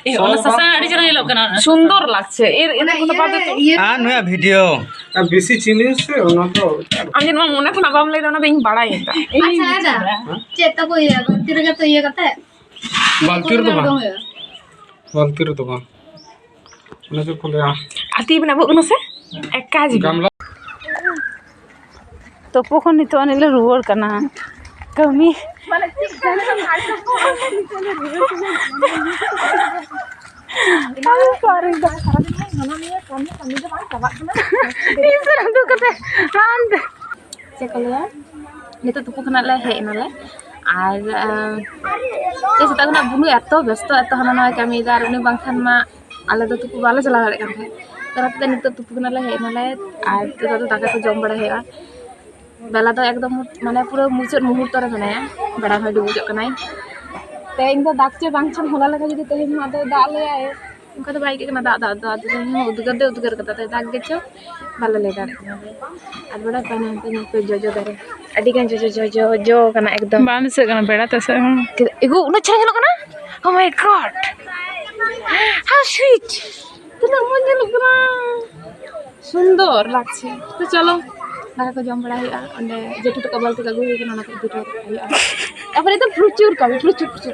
ᱮ, ᱚᱱᱟ ᱥᱟᱥᱟᱝ ᱟᱹᱰᱤ ᱪᱮᱦᱨᱟ ᱧᱮᱞᱚᱜ ᱠᱟᱱᱟ᱾ ᱥᱩᱱᱫᱚᱨ ᱞᱟᱜᱽᱪᱷᱮ᱾ ᱮᱨ, ᱮᱨ ᱚᱱᱟ ᱠᱚᱫᱚ ᱤᱭᱟᱹ, ᱵᱟᱫ ᱫᱚ᱾ ᱤᱭᱟᱹ᱾ ᱟᱨ ᱱᱩᱭᱟᱜ ᱵᱷᱤᱰᱤᱭᱳ᱾ ᱟᱨ ᱵᱮᱥᱤ ᱪᱤᱱᱤ ᱥᱮ ᱚᱱᱟ ᱫᱚ ᱟᱢ ᱡᱮ ᱱᱚᱣᱟ ᱢᱚᱱᱮ ᱠᱷᱚᱱᱟᱜ ᱵᱟᱢ ᱞᱟᱹᱭ ᱫᱟ, ᱚᱱᱟ ᱫᱚ ᱤᱧ ᱵᱟᱲᱟᱭ ᱟᱠᱟᱫᱟ᱾ ᱤᱧ ᱟᱪᱪᱷᱟ, ᱟᱪᱪᱷᱟ᱾ ᱪᱮᱫ ᱛᱟᱠᱚ ᱤᱭᱟᱹ, ᱵᱟᱹᱞᱛᱤ ᱨᱮᱜᱮ ᱛᱚ ᱤᱭᱟᱹ ᱠᱟᱛᱮ? ᱵᱟᱹᱞᱛᱤ ᱨᱮᱫᱚ ᱵᱟᱝ᱾ ᱩᱰᱩᱝ ᱦᱩᱭᱩᱜᱼᱟ᱾ ᱵᱟᱹᱞᱛᱤ ᱨᱮᱫᱚ ᱵᱟᱝ᱾ ᱚᱱᱟ ᱪᱮᱫ ᱠᱚ ᱞᱟᱹᱭᱟ? ᱟᱨ ᱛᱤ ᱵᱮᱱᱟᱜ ᱠᱟᱱᱟ ᱥᱮ? ᱮᱠᱟ ᱡᱤᱵᱤ᱾ ᱜᱟᱢᱞᱟ᱾ ᱛᱩᱯᱩ ᱠᱷᱚᱱ ᱱᱤᱛᱚᱜ ᱟᱹᱱᱤᱡ ᱞᱮ ᱨᱩᱣᱟᱹᱲ ᱠᱟᱱᱟ᱾ ᱠᱟᱹᱢᱤ᱾ ᱤᱥ, ᱩᱫᱩᱜ ᱠᱟᱛᱮ ᱦᱟᱱᱛᱮ᱾ ᱪᱮᱫ ᱠᱚ ᱞᱟᱹᱭᱟ? ᱱᱤᱛᱚᱜ ᱛᱩᱯᱩ ᱠᱷᱚᱱᱟᱜ ᱞᱮ ᱦᱮᱡ ᱮᱱᱟᱞᱮ᱾ ᱟᱨ, ᱟᱸ, ᱥᱮᱛᱟᱜ ᱠᱷᱚᱱᱟᱜ ᱵᱩᱱᱩ ᱮᱛᱚ ᱵᱮᱥᱛᱚ, ᱮᱛᱚ ᱦᱟᱱᱟ ᱱᱟᱣᱟᱭ ᱠᱟᱹᱢᱤᱭᱮᱫᱟ, ᱟᱨ ᱩᱱᱤ ᱵᱟᱝᱠᱷᱟᱱ ᱢᱟ ᱟᱞᱮ ᱫᱚ ᱛᱩᱯᱩ ᱵᱟᱞᱮ ᱪᱟᱞᱟᱣ ᱫᱟᱲᱮᱭᱟᱜ ᱠᱟᱱ ᱛᱟᱦᱮᱸᱫ᱾ ᱛᱚ, ᱚᱱᱟ ᱦᱚᱛᱮᱡ ᱛᱮ ᱱᱤᱛᱚᱜ ᱛᱩᱯᱩ ᱠᱷᱚᱱᱟᱜ ᱞᱮ ᱦᱮᱡ ᱮᱱᱟᱞᱮ᱾ ᱟᱨ ᱱᱤᱛᱚᱜ ᱫᱚ ᱫᱟᱠᱟ ᱠᱚ ᱡᱚᱢ ᱵᱟᱲᱟ ᱦᱩᱭᱩᱜᱼᱟ᱾ ᱵᱮᱞᱟ ᱫᱚ ᱮᱠᱫᱚᱢ, ᱢᱟᱱᱮ, ᱯᱩᱨᱟᱹ ᱢᱩᱪᱟᱹᱫ ᱢᱩᱦᱩᱨᱛᱚ ᱨᱮ ᱢᱮᱱᱟᱭᱟ, ᱵᱮᱲᱟ ᱦᱚᱸᱭ ᱰᱩᱵᱩᱡᱚᱜ ᱠᱟᱱᱟᱭ᱾ ᱛᱮᱦᱮᱧ ᱫᱚ ᱫᱟᱜ ᱪᱚ ᱵᱟᱝ ᱪᱚᱝ, ᱦᱚᱞᱟ ᱞᱮᱠᱟ ᱡᱩᱫᱤ ᱛᱮᱦᱮᱧ ᱦᱚᱸ ᱟᱫᱚᱭ ᱫᱟᱜ ᱞᱮᱭᱟᱭ, ᱚᱱᱠᱟ ᱫᱚ ᱵᱟᱭ ᱟᱹᱭᱠᱟᱹᱜ ᱠᱟᱱᱟ ᱫᱟᱜ, ᱫᱟᱜ ᱫᱚ᱾ ᱟᱫᱚ ᱛᱮᱦᱮᱧ ᱦᱚᱸ ᱩᱫᱽᱜᱟᱹᱨ ᱫᱚᱭ ᱩᱫᱽᱜᱟᱹᱨ ᱠᱟᱫᱟ, ᱛᱚ ᱫᱟᱜ ᱜᱮᱪᱚ, ᱵᱟᱞᱮ ᱞᱟᱹᱭ ᱫᱟᱲᱮᱭᱟᱜ ᱠᱟᱱᱟ᱾ ᱟᱨ ᱵᱟᱲᱟᱭ ᱯᱮ, ᱦᱟᱱᱛᱮ ᱧᱮᱞ ᱯᱮ, ᱡᱚᱡᱚ ᱫᱟᱨᱮ, ᱟᱹᱰᱤ ᱜᱟᱱ ᱡᱚᱡᱚ, ᱡᱚᱡᱚ ᱡᱚ ᱠᱟᱱᱟ ᱮᱠᱫᱚᱢ᱾ ᱵᱟᱝ ᱫᱤᱥᱟᱹᱜ ᱠᱟᱱᱟ ᱵᱮᱲᱟ ᱛᱮ ᱥᱮᱫ ᱦᱚᱸ᱾ ᱮᱜᱳ, ᱩᱱᱟᱹᱜ ᱪᱮᱦᱨᱟ ᱧᱮᱞᱚᱜ ᱠᱟᱱᱟ᱾ Oh my God, how sweet, ᱛᱤᱱᱟᱹᱜ ᱢᱚᱡᱽ ᱧᱮᱞᱚᱜ ᱠᱟᱱᱟ᱾ সুন্দর লাগছে। তো চলো, ᱫᱟᱠᱟ ᱠᱚ ᱡᱚᱢ ᱵᱟᱲᱟ ᱦᱩᱭᱩᱜᱼᱟ, ᱚᱸᱰᱮ ᱡᱮᱴᱩ ᱛᱟᱠᱚ ᱵᱟᱹᱞᱛᱤ ᱠᱚ ᱟᱹᱜᱩ ᱦᱩᱭ ᱠᱟᱱᱟ, ᱚᱱᱟ ᱠᱚ ᱤᱫᱤ ᱦᱚᱴᱚ ᱠᱟᱜ ᱦᱩᱭᱩᱜᱼᱟ᱾ ᱛᱟᱨᱯᱚᱨᱮ ᱫᱚ ᱯᱨᱚᱪᱩᱨ ᱠᱟᱹᱢᱤ, ᱯᱨᱚᱪᱩᱨ, ᱯᱨᱚᱪᱩᱨ᱾